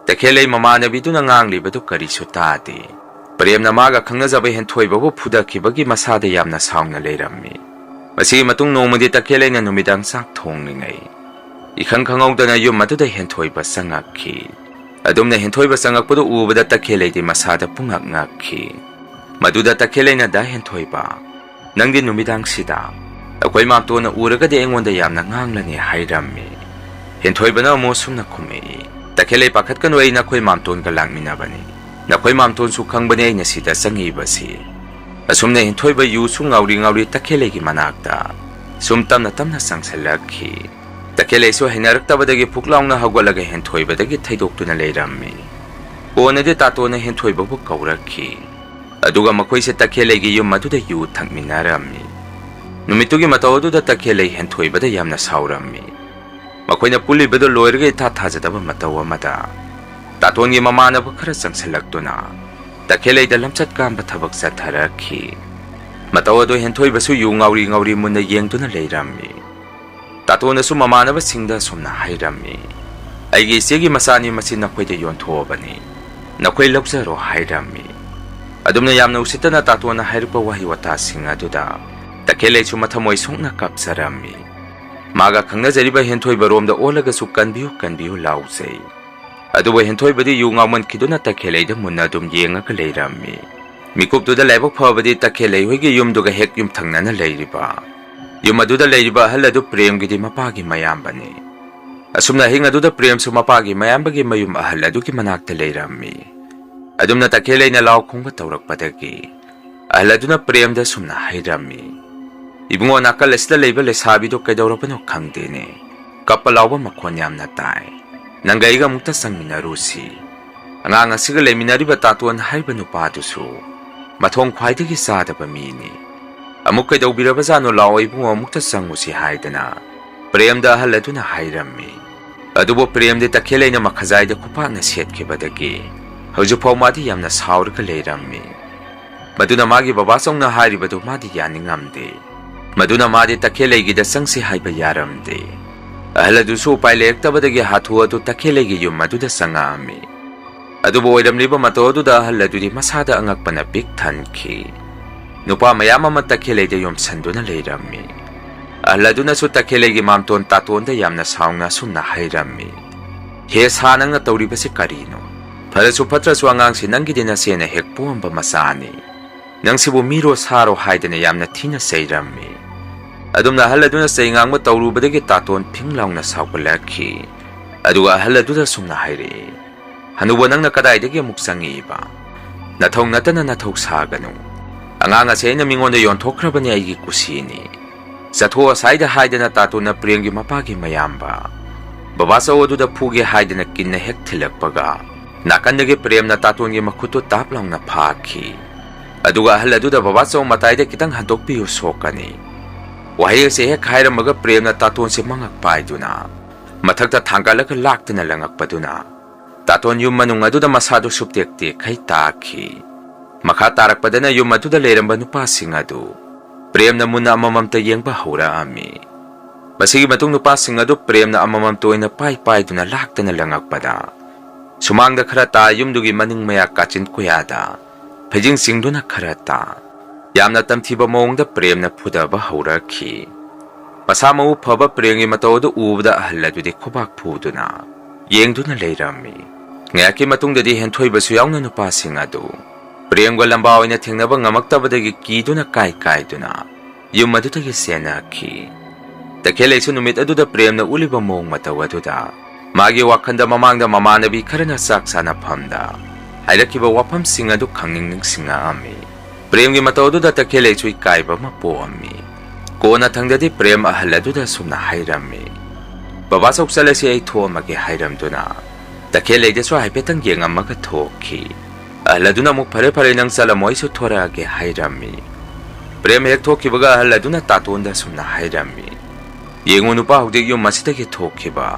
ꯇꯈꯦꯜꯂꯩ ꯃꯃꯥꯟꯅꯕꯤꯗꯨꯅ ꯉꯥꯡꯂꯤꯕꯗꯨ ꯀꯔꯤꯁꯨ ꯇꯥꯗꯦ꯫ ꯄ꯭ꯔꯦꯝꯅ ꯃꯥꯒ ꯈꯪꯅꯖꯕ ꯍꯦꯟꯊꯣꯏꯕꯕꯨ ꯐꯨꯗꯈꯤꯕꯒꯤ ꯃꯁꯥꯗ ꯌꯥꯝꯅ ꯁꯥꯎꯅ ꯂꯩꯔꯝꯃꯤ꯫ ꯃꯁꯤꯒꯤ ꯃꯇꯨꯡ ꯅꯣꯡꯃꯗꯤ ꯇꯈꯦꯜꯂꯩꯅ ꯅꯨꯃꯤꯗꯥꯡ ꯆꯥꯛ ꯊꯣꯡꯂꯤꯉꯩ ꯏꯈꯪ ꯈꯪꯍꯧꯗꯅ ꯌꯨꯝ ꯑꯗꯨꯗ ꯍꯦꯟꯊꯣꯏꯕ ꯆꯪꯉꯛꯈꯤ꯫ ꯑꯗꯨꯝꯅ ꯍꯦꯟꯊꯣꯏꯕ ꯆꯪꯉꯛꯄꯗꯨ ꯎꯕꯗ ꯇꯈꯦꯜꯂꯩꯗꯤ ꯃꯁꯥꯗ ꯄꯨꯡꯉꯛ ꯉꯛꯈꯤ꯫ ꯃꯗꯨꯗ ꯇꯈꯦꯜꯂꯩꯅ ꯗꯥ ꯍꯦꯟꯊꯣꯏꯕ, "ꯅꯪꯗꯤ ꯅꯨꯃꯤꯗꯥꯡꯁꯤꯗ ꯑꯩꯈꯣꯏ ꯃꯥꯝꯇꯣꯟꯅ ꯎꯔꯒꯗꯤ ꯑꯩꯉꯣꯟꯗ ꯌꯥꯝꯅ ꯉꯥꯡꯂꯅꯤ" ꯍꯥꯏꯔꯝꯃꯤ꯫ ꯍꯦꯟꯊꯣꯏꯕꯅ ꯑꯃꯨꯛ ꯑꯁꯨꯝꯅ ꯈꯨꯝꯃꯛꯏ, "ꯇꯈꯦꯜꯂꯩ, ꯄꯥꯈꯠꯀꯅꯨ, ꯑꯩ ꯅꯈꯣꯏ ꯃꯥꯝꯇꯣꯟꯒ ꯂꯥꯛꯃꯤꯟꯅꯕꯅꯤ꯫ ꯅꯈꯣꯏ ꯃꯥꯝꯇꯣꯟꯁꯨ ꯈꯪꯕꯅꯤ ꯑꯩꯅ ꯁꯤꯗ ꯆꯪꯉꯤꯕꯁꯤ"꯫ ꯑꯁꯨꯝꯅ ꯍꯦꯟꯊꯣꯏꯕ ꯌꯨ ꯁꯨꯝ ꯉꯥꯎꯔꯤ ꯉꯥꯎꯔꯤ ꯇꯈꯦꯜꯂꯩꯒꯤ ꯃꯅꯥꯛꯇ ꯁꯨꯝ ꯇꯞꯅ ꯇꯞꯅ ꯆꯪꯁꯤꯜꯂꯛꯈꯤ꯫ ꯇꯈꯦꯜꯂꯩꯁꯨ ꯍꯩꯅꯔꯛꯇꯕꯗꯒꯤ ꯐꯨꯛ ꯂꯥꯎꯅ ꯍꯧꯒꯠꯂꯒ ꯍꯦꯟꯊꯣꯏꯕꯗꯒꯤ ꯊꯩꯗꯣꯛꯇꯨꯅ ꯂꯩꯔꯝꯃꯤ꯫ ꯀꯣꯟꯅꯗꯤ ꯇꯥꯇꯣꯟꯅ ꯍꯦꯟꯊꯣꯏꯕꯕꯨ ꯀꯧꯔꯛꯈꯤ꯫ ꯑꯗꯨꯒ ꯃꯈꯣꯏꯁꯦ ꯇꯈꯦꯜꯂꯩꯒꯤ ꯌꯨꯝ ꯑꯗꯨꯗ ꯌꯨ ꯊꯛꯃꯤꯟꯅꯔꯝꯃꯤ꯫ ꯅꯨꯃꯤꯠꯇꯨꯒꯤ ꯃꯇꯧ ꯑꯗꯨꯗ ꯇꯈꯦꯜꯂꯩ ꯍꯦꯟꯊꯣꯏꯕꯗ ꯌꯥꯝꯅ ꯁꯥꯎꯔꯝꯃꯤ꯫ ꯃꯈꯣꯏꯅ ꯄꯨꯜꯂꯤꯕꯗꯨ ꯂꯣꯏꯔꯒ ꯏꯊꯥ ꯊꯥꯖꯗꯕ ꯃꯇꯧ ꯑꯃꯗ, ꯇꯥꯇꯣꯟꯒꯤ ꯃꯃꯥꯟꯅꯕ ꯈꯔ ꯆꯪꯁꯤꯜꯂꯛꯇꯨꯅ ꯇꯈꯦꯜꯂꯩꯗ ꯂꯝꯆꯠ ꯀꯥꯝꯕ ꯊꯕꯛ ꯆꯠꯊꯔꯛꯈꯤ꯫ ꯃꯇꯧ ꯑꯗꯨ ꯍꯦꯟꯊꯣꯏꯕꯁꯨ ꯌꯨ ꯉꯥꯎꯔꯤ ꯉꯥꯎꯔꯤ ꯃꯨꯟꯅ ꯌꯦꯡꯗꯨꯅ ꯂꯩꯔꯝꯃꯤ꯫ ꯇꯥꯇꯣꯟꯅꯁꯨ ꯃꯃꯥꯟꯅꯕꯁꯤꯡꯗ ꯑꯁꯨꯝꯅ ꯍꯥꯏꯔꯝꯃꯤ, "ꯑꯩꯒꯤ ꯏꯆꯦꯒꯤ ꯃꯆꯥꯅꯤ, ꯃꯁꯤ ꯅꯈꯣꯏꯗ ꯌꯣꯟꯊꯣꯛꯑꯕꯅꯤ, ꯅꯈꯣꯏ ꯂꯧꯖꯔꯣ" ꯍꯥꯏꯔꯝꯃꯤ꯫ ꯑꯗꯨꯝꯅ ꯌꯥꯝꯅ ꯎꯁꯤꯠꯇꯅ ꯇꯥꯇꯣꯟꯅ ꯍꯥꯏꯔꯛꯄ ꯋꯥꯍꯩ ꯋꯥꯇꯥꯁꯤꯡ ꯑꯗꯨꯗ ꯇꯈꯦꯜꯂꯩꯁꯨ ꯃꯊꯃꯣꯏ ꯁꯣꯛꯅ ꯀꯞꯆꯔꯝꯃꯤ꯫ ꯃꯥꯒ ꯈꯪꯅꯖꯔꯤꯕ ꯍꯦꯟꯊꯣꯏꯕꯔꯣꯝꯗ ꯑꯣꯜꯂꯒꯁꯨ "ꯀꯟꯕꯤꯌꯨ, ꯀꯟꯕꯤꯌꯨ" ꯂꯥꯎꯖꯩ꯫ ꯑꯗꯨꯕꯨ ꯍꯦꯟꯊꯣꯏꯕꯗꯤ ꯌꯨ ꯉꯥꯎꯃꯟꯈꯤꯗꯨꯅ ꯇꯈꯦꯜꯂꯩꯗ ꯃꯨꯟꯅ ꯑꯗꯨꯝ ꯌꯦꯡꯉꯒ ꯂꯩꯔꯝꯃꯤ꯫ ꯃꯤꯀꯨꯞꯇꯨꯗ ꯂꯥꯏꯕꯛ ꯐꯕꯗꯤ ꯇꯈꯦꯜꯂꯩ ꯍꯣꯏꯒꯤ ꯌꯨꯝꯗꯨꯒ ꯍꯦꯛ ꯌꯨꯝꯊꯪꯅꯅ ꯂꯩꯔꯤꯕ, ꯌꯨꯝ ꯑꯗꯨꯗ ꯂꯩꯔꯤꯕ ꯑꯍꯜ ꯑꯗꯨ ꯄ꯭ꯔꯦꯝꯒꯤꯗꯤ ꯃꯄꯥꯒꯤ ꯃꯌꯥꯝꯕꯅꯤ꯫ ꯑꯁꯨꯝꯅ ꯑꯍꯤꯡ ꯑꯗꯨꯗ ꯄ꯭ꯔꯦꯝꯁꯨ ꯃꯄꯥꯒꯤ ꯃꯌꯥꯝꯕꯒꯤ ꯃꯌꯨꯝ ꯑꯍꯜ ꯑꯗꯨꯒꯤ ꯃꯅꯥꯛꯇ ꯂꯩꯔꯝꯃꯤ꯫ ꯑꯗꯨꯝꯅ ꯇꯈꯦꯜꯂꯩꯅ ꯂꯥꯎ ꯈꯣꯡꯕ ꯇꯧꯔꯛꯄꯗꯒꯤ ꯑꯍꯜ ꯑꯗꯨꯅ ꯄ꯭ꯔꯦꯝꯗ ꯁꯨꯝꯅ ꯍꯥꯏꯔꯝꯃꯤ, "ꯏꯕꯨꯡꯉꯣ, ꯅꯥꯀꯜ ꯑꯁꯤꯗ ꯂꯩꯕ ꯂꯩꯁꯥꯕꯤꯗꯣ ꯀꯩꯗꯧꯔꯕꯅꯣ ꯈꯪꯗꯦꯅꯦ꯫ ꯀꯞꯄ ꯂꯥꯎꯕ ꯃꯈꯣꯟ ꯌꯥꯝꯅ ꯇꯥꯏ꯫ ꯅꯪꯒ ꯑꯩꯒ ꯑꯃꯨꯛꯇ ꯆꯪꯃꯤꯟꯅꯔꯨꯁꯤ꯫ ꯑꯉꯥꯡ ꯑꯁꯤꯒ ꯂꯩꯃꯤꯟꯅꯔꯤꯕ ꯇꯥꯇꯣꯟ ꯍꯥꯏꯔꯤꯕ ꯅꯨꯄꯥꯗꯨꯁꯨ ꯃꯊꯣꯡ ꯈ꯭ꯋꯥꯏꯗꯒꯤ ꯆꯥꯗꯕ ꯃꯤꯅꯤ꯫ ꯑꯃꯨꯛ ꯀꯩꯗꯧꯕꯤꯔꯕꯖꯥꯠꯅꯣ? ꯂꯥꯛꯑꯣ ꯏꯕꯨꯡꯉꯣ, ꯑꯃꯨꯛꯇ ꯆꯪꯉꯨꯁꯤ" ꯍꯥꯏꯗꯅ ꯄ꯭ꯔꯦꯝꯗ ꯑꯍꯜ ꯑꯗꯨꯅ ꯍꯥꯏꯔꯝꯃꯤ꯫ ꯑꯗꯨꯕꯨ ꯄ꯭ꯔꯦꯝꯗꯤ ꯇꯈꯦꯜꯂꯩꯅ ꯃꯈꯖꯥꯏꯗ ꯈꯨꯄꯥꯛꯅ ꯁꯦꯠꯈꯤꯕꯗꯒꯤ ꯍꯧꯖꯤꯛꯐꯥꯎ ꯃꯥꯗꯤ ꯌꯥꯝꯅ ꯁꯥꯎꯔꯒ ꯂꯩꯔꯝꯃꯤ꯫ ꯃꯗꯨꯅ ꯃꯥꯒꯤ ꯕꯕꯥꯆꯧꯅ ꯍꯥꯏꯔꯤꯕꯗꯨ ꯃꯥꯗꯤ ꯌꯥꯅꯤꯡꯉꯝꯗꯦ꯫ ꯃꯗꯨꯅ ꯃꯥꯗꯤ ꯇꯈꯦꯜꯂꯩꯒꯤꯗ ꯆꯪꯁꯤ ꯍꯥꯏꯕ ꯌꯥꯔꯝꯗꯦ꯫ ꯑꯍꯜ ꯑꯗꯨꯁꯨ ꯎꯄꯥꯏ ꯂꯩꯔꯛꯇꯕꯗꯒꯤ ꯍꯥꯊꯨ ꯍꯥꯊꯨ ꯇꯈꯦꯜꯂꯩꯒꯤ ꯌꯨꯝ ꯑꯗꯨꯗ ꯆꯪꯉꯛꯑꯝꯃꯤ꯫ ꯑꯗꯨꯕꯨ ꯑꯣꯏꯔꯝꯂꯤꯕ ꯃꯇꯧ ꯑꯗꯨꯗ ꯑꯍꯜ ꯑꯗꯨꯗꯤ ꯃꯁꯥꯗ ꯑꯉꯛꯄꯅ ꯄꯤꯛ ꯊꯟꯈꯤ꯫ ꯅꯨꯄꯥ ꯃꯌꯥꯝ ꯑꯃ ꯇꯈꯦꯜꯂꯩꯗ ꯌꯣꯝꯁꯟꯗꯨꯅ ꯂꯩꯔꯝꯃꯤ꯫ ꯑꯍꯜ ꯑꯗꯨꯅꯁꯨ ꯇꯈꯦꯜꯂꯩꯒꯤ ꯃꯥꯝꯇꯣꯟ ꯇꯥꯇꯣꯟꯗ ꯌꯥꯝꯅ ꯁꯥꯎꯅ ꯑꯁꯨꯝꯅ ꯍꯥꯏꯔꯝꯃꯤ, "ꯍꯦ ꯁꯥ, ꯅꯪꯅ ꯇꯧꯔꯤꯕꯁꯤ ꯀꯔꯤꯅꯣ? ꯐꯔꯁꯨ ꯐꯠꯇ꯭ꯔꯁꯨ ꯑꯉꯥꯡꯁꯤ ꯅꯪꯒꯤꯗꯤ ꯅꯆꯦꯅ ꯍꯦꯛ ꯄꯣꯛꯑꯝꯕ ꯃꯆꯥꯅꯤ꯫ ꯅꯪꯁꯤꯕꯨ ꯃꯤꯔꯣ ꯁꯥꯔꯣ?" ꯍꯥꯏꯗꯅ ꯌꯥꯝꯅ ꯊꯤꯅ ꯆꯩꯔꯝꯃꯤ꯫ ꯑꯗꯨꯝꯅ ꯑꯍꯜ ꯑꯗꯨꯅ ꯆꯩ ꯉꯥꯡꯕ ꯇꯧꯔꯨꯕꯗꯒꯤ ꯇꯥꯇꯣꯟ ꯐꯤꯡ ꯂꯥꯎꯅ ꯁꯥꯎꯒꯠꯂꯛꯈꯤ꯫ ꯑꯗꯨꯒ ꯑꯍꯜ ꯑꯗꯨꯗ ꯁꯨꯝꯅ ꯍꯥꯏꯔꯛꯏ, "ꯍꯅꯨꯕ, ꯅꯪꯅ ꯀꯗꯥꯏꯗꯒꯤ ꯑꯃꯨꯛ ꯆꯪꯉꯛꯏꯕ? ꯅꯊꯧ ꯅꯠꯇꯅ ꯅꯊꯧ ꯁꯥꯒꯅꯨ꯫ ꯑꯉꯥꯡ ꯑꯁꯦ ꯑꯩꯅ ꯃꯤꯉꯣꯟꯗ ꯌꯣꯟꯊꯣꯛꯈ꯭ꯔꯕꯅꯤ, ꯑꯩꯒꯤ ꯀꯨꯁꯤꯅꯤ꯫ ꯆꯠꯊꯣꯛ ꯑꯁꯥꯏꯗ" ꯍꯥꯏꯗꯅ ꯇꯥꯇꯣꯟꯅ ꯄ꯭ꯔꯦꯝꯒꯤ ꯃꯄꯥꯒꯤ ꯃꯌꯥꯝꯕ ꯕꯕꯥꯆꯧ ꯑꯗꯨꯗ ꯐꯨꯒꯦ ꯍꯥꯏꯗꯅ ꯀꯤꯟꯅ ꯍꯦꯛ ꯊꯤꯜꯂꯛꯄꯒ, ꯅꯥꯀꯟꯗꯒꯤ ꯄ꯭ꯔꯦꯝꯅ ꯇꯥꯇꯣꯟꯒꯤ ꯃꯈꯨꯠꯇꯨ ꯇꯥꯞ ꯂꯥꯎꯅ ꯐꯥꯈꯤ꯫ ꯑꯗꯨꯒ ꯑꯍꯜ ꯑꯗꯨꯗ, "ꯕꯕꯥꯆꯧ, ꯃꯇꯥꯏꯗ ꯈꯤꯇꯪ ꯍꯟꯗꯣꯛꯄꯤꯌꯨ, ꯁꯣꯛꯀꯅꯤ"꯫ ꯋꯥꯍꯩ ꯑꯁꯤ ꯍꯦꯛ ꯍꯥꯏꯔꯝꯃꯒ ꯄ꯭ꯔꯦꯝꯅ ꯇꯥꯇꯣꯟꯁꯦ ꯃꯉꯛ ꯄꯥꯏꯗꯨꯅ ꯃꯊꯛꯇ ꯊꯥꯡꯒꯠꯂꯒ ꯂꯥꯛꯇꯨꯅ ꯂꯪꯉꯛꯄꯗꯨꯅ ꯇꯥꯇꯣꯟ ꯌꯨꯝ ꯃꯅꯨꯡ ꯑꯗꯨꯗ ꯃꯁꯥꯗꯨ ꯁꯨꯞꯇꯦꯛ ꯇꯦꯛꯈꯩ ꯇꯥꯈꯤ꯫ ꯃꯈꯥ ꯇꯥꯔꯛꯄꯗꯅ ꯌꯨꯝ ꯑꯗꯨꯗ ꯂꯩꯔꯝꯕ ꯅꯨꯄꯥꯁꯤꯡ ꯑꯗꯨ ꯄ꯭ꯔꯦꯝꯅ ꯃꯨꯟꯅ ꯑꯃꯃꯝꯇ ꯌꯦꯡꯕ ꯍꯧꯔꯛꯑꯝꯃꯤ꯫ ꯃꯁꯤꯒꯤ ꯃꯇꯨꯡ ꯅꯨꯄꯥꯁꯤꯡ ꯑꯗꯨ ꯄ꯭ꯔꯦꯝꯅ ꯑꯃꯃꯝꯇ ꯑꯣꯏꯅ ꯄꯥꯏ ꯄꯥꯏꯗꯨꯅ ꯂꯥꯛꯇꯅ ꯂꯪꯉꯛꯄꯗ, ꯁꯨꯃꯥꯡꯗ ꯈꯔ ꯇꯥ, ꯌꯨꯝꯗꯨꯒꯤ ꯃꯅꯤꯡ ꯃꯌꯥ ꯀꯥꯆꯤꯟ ꯀꯣꯌꯥꯗ ꯐꯩꯖꯤꯡ ꯆꯤꯡꯗꯨꯅ ꯈꯔ ꯇꯥ, ꯌꯥꯝꯅ ꯇꯝꯊꯤꯕ ꯃꯑꯣꯡꯗ ꯄ꯭ꯔꯦꯝꯅ ꯐꯨꯗꯕ ꯍꯧꯔꯛꯈꯤ꯫ ꯃꯁꯥ ꯃꯎ ꯐꯕ ꯄ꯭ꯔꯦꯝꯒꯤ ꯃꯇꯧ ꯑꯗꯨ ꯎꯕꯗ ꯑꯍꯜ ꯑꯗꯨꯗꯤ ꯈꯨꯕꯥꯛ ꯐꯨꯗꯨꯅ ꯌꯦꯡꯗꯨꯅ ꯂꯩꯔꯝꯃꯤ꯫ ꯉꯥꯏꯍꯥꯛꯀꯤ ꯃꯇꯨꯡꯗꯗꯤ ꯍꯦꯟꯊꯣꯏꯕꯁꯨ ꯌꯥꯎꯅ ꯅꯨꯄꯥꯁꯤꯡ ꯑꯗꯨ ꯄ꯭ꯔꯦꯝꯒ ꯂꯝꯕꯥ ꯑꯣꯏꯅ ꯊꯦꯡꯅꯕ ꯉꯝꯃꯛꯇꯕꯗꯒꯤ ꯀꯤꯗꯨꯅ ꯀꯥꯏ ꯀꯥꯏꯗꯨꯅ ꯌꯨꯝ ꯑꯗꯨꯗꯒꯤ ꯆꯦꯟꯅꯈꯤ꯫ ꯇꯈꯦꯜꯂꯩꯁꯨ ꯅꯨꯃꯤꯠ ꯑꯗꯨꯗ ꯄ꯭ꯔꯦꯝꯅ ꯎꯠꯂꯤꯕ ꯃꯑꯣꯡ ꯃꯇꯧ ꯑꯗꯨꯗ ꯃꯥꯒꯤ ꯋꯥꯈꯜꯗ ꯃꯃꯥꯡꯗ ꯃꯃꯥꯟꯅꯕꯤ ꯈꯔꯅ ꯆꯥꯛ ꯆꯥꯅꯐꯝꯗ ꯍꯥꯏꯔꯛꯈꯤꯕ ꯋꯥꯐꯝꯁꯤꯡ ꯑꯗꯨ ꯈꯪꯅꯤꯡ ꯅꯤꯡꯁꯤꯡꯉꯛꯑꯝꯃꯤ꯫ ꯄ꯭ꯔꯦꯝꯒꯤ ꯃꯇꯧ ꯑꯗꯨꯗ ꯇꯈꯦꯜꯂꯩꯁꯨ ꯏꯀꯥꯏꯕ ꯑꯃ ꯄꯣꯛꯑꯝꯃꯤ꯫ ꯀꯣꯟꯅ ꯊꯪꯗꯗꯤ ꯄ꯭ꯔꯦꯝ ꯑꯍꯜ ꯑꯗꯨꯗ ꯑꯁꯨꯝꯅ ꯍꯥꯏꯔꯝꯃꯤ, "ꯕꯕꯥ ꯆꯧ, ꯆꯠꯂꯁꯤ, ꯑꯩ ꯊꯣꯛꯑꯝꯃꯒꯦ" ꯍꯥꯏꯔꯝꯗꯨꯅ ꯇꯈꯦꯜꯂꯩꯗꯁꯨ ꯍꯥꯏꯐꯦꯠꯇꯪ ꯌꯦꯡꯉꯝꯃꯒ ꯊꯣꯛꯈꯤ꯫ ꯑꯍꯜ ꯑꯗꯨꯅ ꯑꯃꯨꯛ, "ꯐꯔꯦ ꯐꯔꯦ, ꯅꯪ ꯆꯠꯂꯝꯃꯣ, ꯑꯩꯁꯨ ꯊꯣꯔꯛꯑꯒꯦ" ꯍꯥꯏꯔꯝꯃꯤ꯫ ꯄ꯭ꯔꯦꯝ ꯍꯦꯛ ꯊꯣꯛꯈꯤꯕꯒ ꯑꯍꯜ ꯑꯗꯨꯅ ꯇꯥꯇꯣꯟꯗ ꯑꯁꯨꯝꯅ ꯍꯥꯏꯔꯝꯃꯤ, "ꯌꯦꯡꯉꯨ ꯅꯨꯄꯥ, ꯍꯧꯖꯤꯛ ꯌꯨꯝ ꯑꯁꯤꯗꯒꯤ ꯊꯣꯛꯈꯤꯕ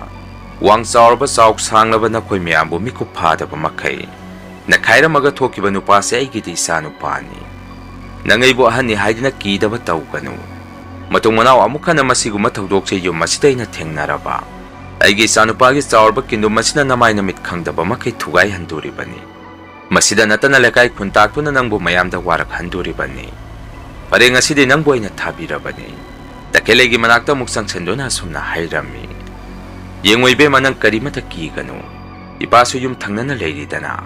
ꯋꯥꯡ ꯆꯥꯎꯔꯕ ꯆꯥꯎ ꯁꯥꯡꯂꯕ ꯅꯈꯣꯏ ꯃꯌꯥꯝꯕꯨ ꯃꯤꯀꯨꯞ ꯐꯥꯗꯕ ꯃꯈꯩ ꯅꯈꯥꯏꯔꯝꯃꯒ ꯊꯣꯛꯈꯤꯕ ꯅꯨꯄꯥꯁꯦ ꯑꯩꯒꯤꯗꯤ ꯏꯆꯥ ꯅꯨꯄꯥꯅꯤ꯫ ꯅꯪ ꯑꯩꯕꯨ ꯑꯍꯟꯅꯤ ꯍꯥꯏꯗꯨꯅ ꯀꯤꯗꯕ ꯇꯧꯒꯅꯨ꯫ ꯃꯇꯨꯡ ꯃꯅꯥꯎ ꯑꯃꯨꯛ ꯍꯟꯅ ꯃꯁꯤꯒꯨꯝꯕ ꯊꯧꯗꯣꯛꯁꯦ ꯌꯨꯝ ꯑꯁꯤꯗ ꯑꯩꯅ ꯊꯦꯡꯅꯔꯕ, ꯑꯩꯒꯤ ꯏꯆꯥꯅꯨꯄꯥꯒꯤ ꯆꯥꯎꯔꯕ ꯀꯤꯟꯗꯨꯝ ꯑꯁꯤꯅ ꯅꯃꯥꯏ ꯅꯃꯤꯠ ꯈꯪꯗꯕ ꯃꯈꯩ ꯊꯨꯒꯥꯏꯍꯟꯗꯣꯔꯤꯕꯅꯤ꯫ ꯃꯁꯤꯗ ꯅꯠꯇꯅ ꯂꯩꯀꯥꯏ ꯈꯨꯟ ꯇꯥꯛꯇꯨꯅ ꯅꯪꯕꯨ ꯃꯌꯥꯝꯗ ꯋꯥꯔꯛꯍꯟꯗꯣꯔꯤꯕꯅꯤ꯫ ꯐꯔꯦ, ꯉꯁꯤꯗꯤ ꯅꯪꯕꯨ ꯑꯩꯅ ꯊꯥꯕꯤꯔꯕꯅꯤ꯫ ꯇꯈꯦꯜꯂꯩꯒꯤ ꯃꯅꯥꯛꯇ ꯑꯃꯨꯛ ꯆꯪꯁꯤꯟꯗꯨꯅ ꯑꯁꯨꯝꯅ ꯍꯥꯏꯔꯝꯃꯤ, ꯌꯦꯡꯉꯣ ꯏꯕꯦꯝꯃ, ꯅꯪ ꯀꯔꯤꯃꯇ ꯀꯤꯒꯅꯨ꯫ ꯏꯄꯥꯁꯨ ꯌꯨꯝ ꯊꯪꯅꯅ ꯂꯩꯔꯤꯗꯅ꯫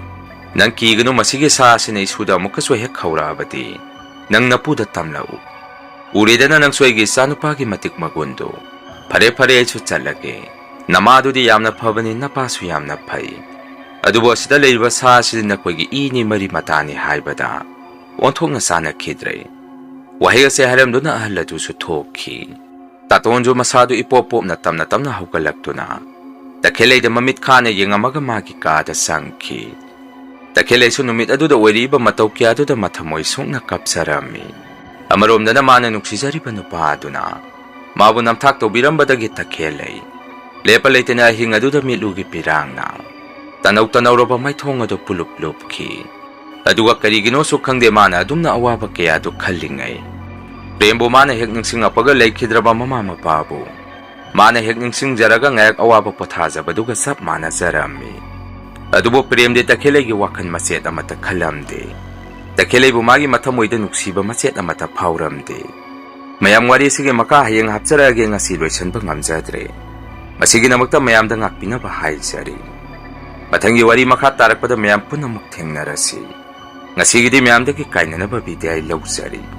ꯅꯪ ꯀꯤꯒꯅꯨ, ꯃꯁꯤꯒꯤ ꯁꯥ ꯑꯁꯤꯅ ꯏꯁꯨꯗ ꯑꯃꯨꯛꯀꯁꯨ ꯍꯦꯛ ꯍꯧꯔꯛꯑꯕꯗꯤ ꯅꯪ ꯅꯄꯨꯗ ꯇꯝꯂꯛꯎ꯫ ꯎꯔꯦꯗꯅ ꯅꯪꯁꯨ ꯑꯩꯒꯤ ꯏꯆꯥꯅꯨꯄꯥꯒꯤ ꯃꯇꯤꯛ ꯃꯒꯨꯟꯗꯨ꯫ ꯐꯔꯦ ꯐꯔꯦ, ꯑꯩꯁꯨ ꯆꯠꯂꯒꯦ꯫ ꯅꯃꯥꯗꯨꯗꯤ ꯌꯥꯝꯅ ꯐꯕꯅꯤ, ꯅꯄꯥꯁꯨ ꯌꯥꯝꯅ ꯐꯩ꯫ ꯑꯗꯨꯕꯨ ꯑꯁꯤꯗ ꯂꯩꯔꯤꯕ ꯁꯥ ꯑꯁꯤꯗꯤ ꯅꯈꯣꯏꯒꯤ ꯏꯅꯤ, ꯃꯔꯤ ꯃꯇꯥꯅꯤ" ꯍꯥꯏꯕꯗ ꯑꯣꯟꯊꯣꯛꯅ ꯆꯥꯅꯈꯤꯗ꯭ꯔꯦ꯫ ꯋꯥꯍꯩ ꯑꯁꯤ ꯍꯥꯏꯔꯝꯗꯨꯅ ꯑꯍꯜ ꯑꯗꯨꯁꯨ ꯊꯣꯛꯈꯤ꯫ ꯇꯥꯇꯣꯟꯁꯨ ꯃꯁꯥꯗꯨ ꯏꯄꯣꯞ ꯄꯣꯞꯅ ꯇꯞꯅ ꯇꯞꯅ ꯍꯧꯒꯠꯂꯛꯇꯨꯅ ꯇꯈꯦꯜꯂꯩꯗ ꯃꯃꯤꯠ ꯈꯥꯅ ꯌꯦꯡꯉꯝꯃꯒ ꯃꯥꯒꯤ ꯀꯥꯗ ꯆꯪꯈꯤ꯫ ꯇꯈꯦꯜꯂꯩꯁꯨ ꯅꯨꯃꯤꯠ ꯑꯗꯨꯗ ꯑꯣꯏꯔꯛꯏꯕ ꯃꯇꯧ ꯀꯌꯥꯗꯨꯗ ꯃꯊꯃꯣꯏ ꯁꯣꯛꯅ ꯀꯞꯆꯔꯝꯃꯤ꯫ ꯑꯃꯔꯣꯝꯗꯅ ꯃꯥꯅ ꯅꯨꯡꯁꯤꯖꯔꯤꯕ ꯅꯨꯄꯥ ꯑꯗꯨꯅ ꯃꯥꯕꯨ ꯅꯝꯊꯥꯛ ꯇꯧꯕꯤꯔꯝꯕꯗꯒꯤ ꯇꯈꯦꯜꯂꯩ ꯂꯦꯞꯄ ꯂꯩꯇꯅ ꯑꯍꯤꯡ ꯑꯗꯨꯗ ꯃꯤꯠꯂꯨꯒꯤ ꯄꯤꯔꯥꯡꯅ ꯇꯅꯧ ꯇꯅꯧꯔꯕ ꯃꯥꯏꯊꯣꯡ ꯑꯗꯨ ꯄꯨꯂꯨꯞ ꯂꯨꯞꯈꯤ꯫ ꯑꯗꯨꯒ ꯀꯔꯤꯒꯤꯅꯣꯁꯨ ꯈꯪꯗꯦ, ꯃꯥꯅ ꯑꯗꯨꯝꯅ ꯑꯋꯥꯕ ꯀꯌꯥꯗꯨ ꯈꯜꯂꯤꯉꯩ, ꯄ꯭ꯔꯦꯝꯕꯨ ꯃꯥꯅ ꯍꯦꯛ ꯅꯤꯡꯁꯤꯡꯂꯛꯄꯒ ꯂꯩꯈꯤꯗ꯭ꯔꯕ ꯃꯃꯥ ꯃꯄꯥꯕꯨ ꯃꯥꯅ ꯍꯦꯛ ꯅꯤꯡꯁꯤꯡꯖꯔꯒ ꯉꯥꯏꯍꯥꯛ ꯑꯋꯥꯕ ꯄꯣꯊꯥꯖꯕꯗꯨꯒ ꯆꯞ ꯃꯥꯟꯅꯖꯔꯝꯃꯤ꯫ ꯑꯗꯨꯕꯨ ꯄ꯭ꯔꯦꯝꯗꯤ ꯇꯈꯦꯜꯂꯩꯒꯤ ꯋꯥꯈꯜ ꯃꯆꯦꯠ ꯑꯃꯠꯇ ꯈꯜꯂꯝꯗꯦ꯫ ꯇꯈꯦꯜꯂꯩꯕꯨ ꯃꯥꯒꯤ ꯃꯊꯃꯣꯏꯗ ꯅꯨꯡꯁꯤꯕ ꯃꯆꯦꯠ ꯑꯃꯠꯇ ꯐꯥꯎꯔꯝꯗꯦ꯫ ꯃꯌꯥꯝ, ꯋꯥꯔꯤ ꯑꯁꯤꯒꯤ ꯃꯈꯥ ꯍꯌꯦꯡ ꯍꯥꯞꯆꯔꯛꯑꯒꯦ, ꯉꯁꯤ ꯂꯣꯏꯁꯤꯟꯕ ꯉꯝꯖꯗ꯭ꯔꯦ꯫ ꯃꯁꯤꯒꯤꯗꯃꯛꯇ ꯃꯌꯥꯝꯗ ꯉꯥꯛꯄꯤꯅꯕ ꯍꯥꯏꯖꯔꯤ꯫ ꯃꯊꯪꯒꯤ ꯋꯥꯔꯤ ꯃꯈꯥ ꯇꯥꯔꯛꯄꯗ ꯃꯌꯥꯝ ꯄꯨꯟꯅꯃꯛ ꯊꯦꯡꯅꯔꯁꯤ꯫ ꯉꯁꯤꯒꯤꯗꯤ ꯃꯌꯥꯝꯗꯒꯤ ꯀꯥꯏꯅꯅꯕ ꯕꯤꯗꯥꯏ ꯂꯧꯖꯔꯤ꯫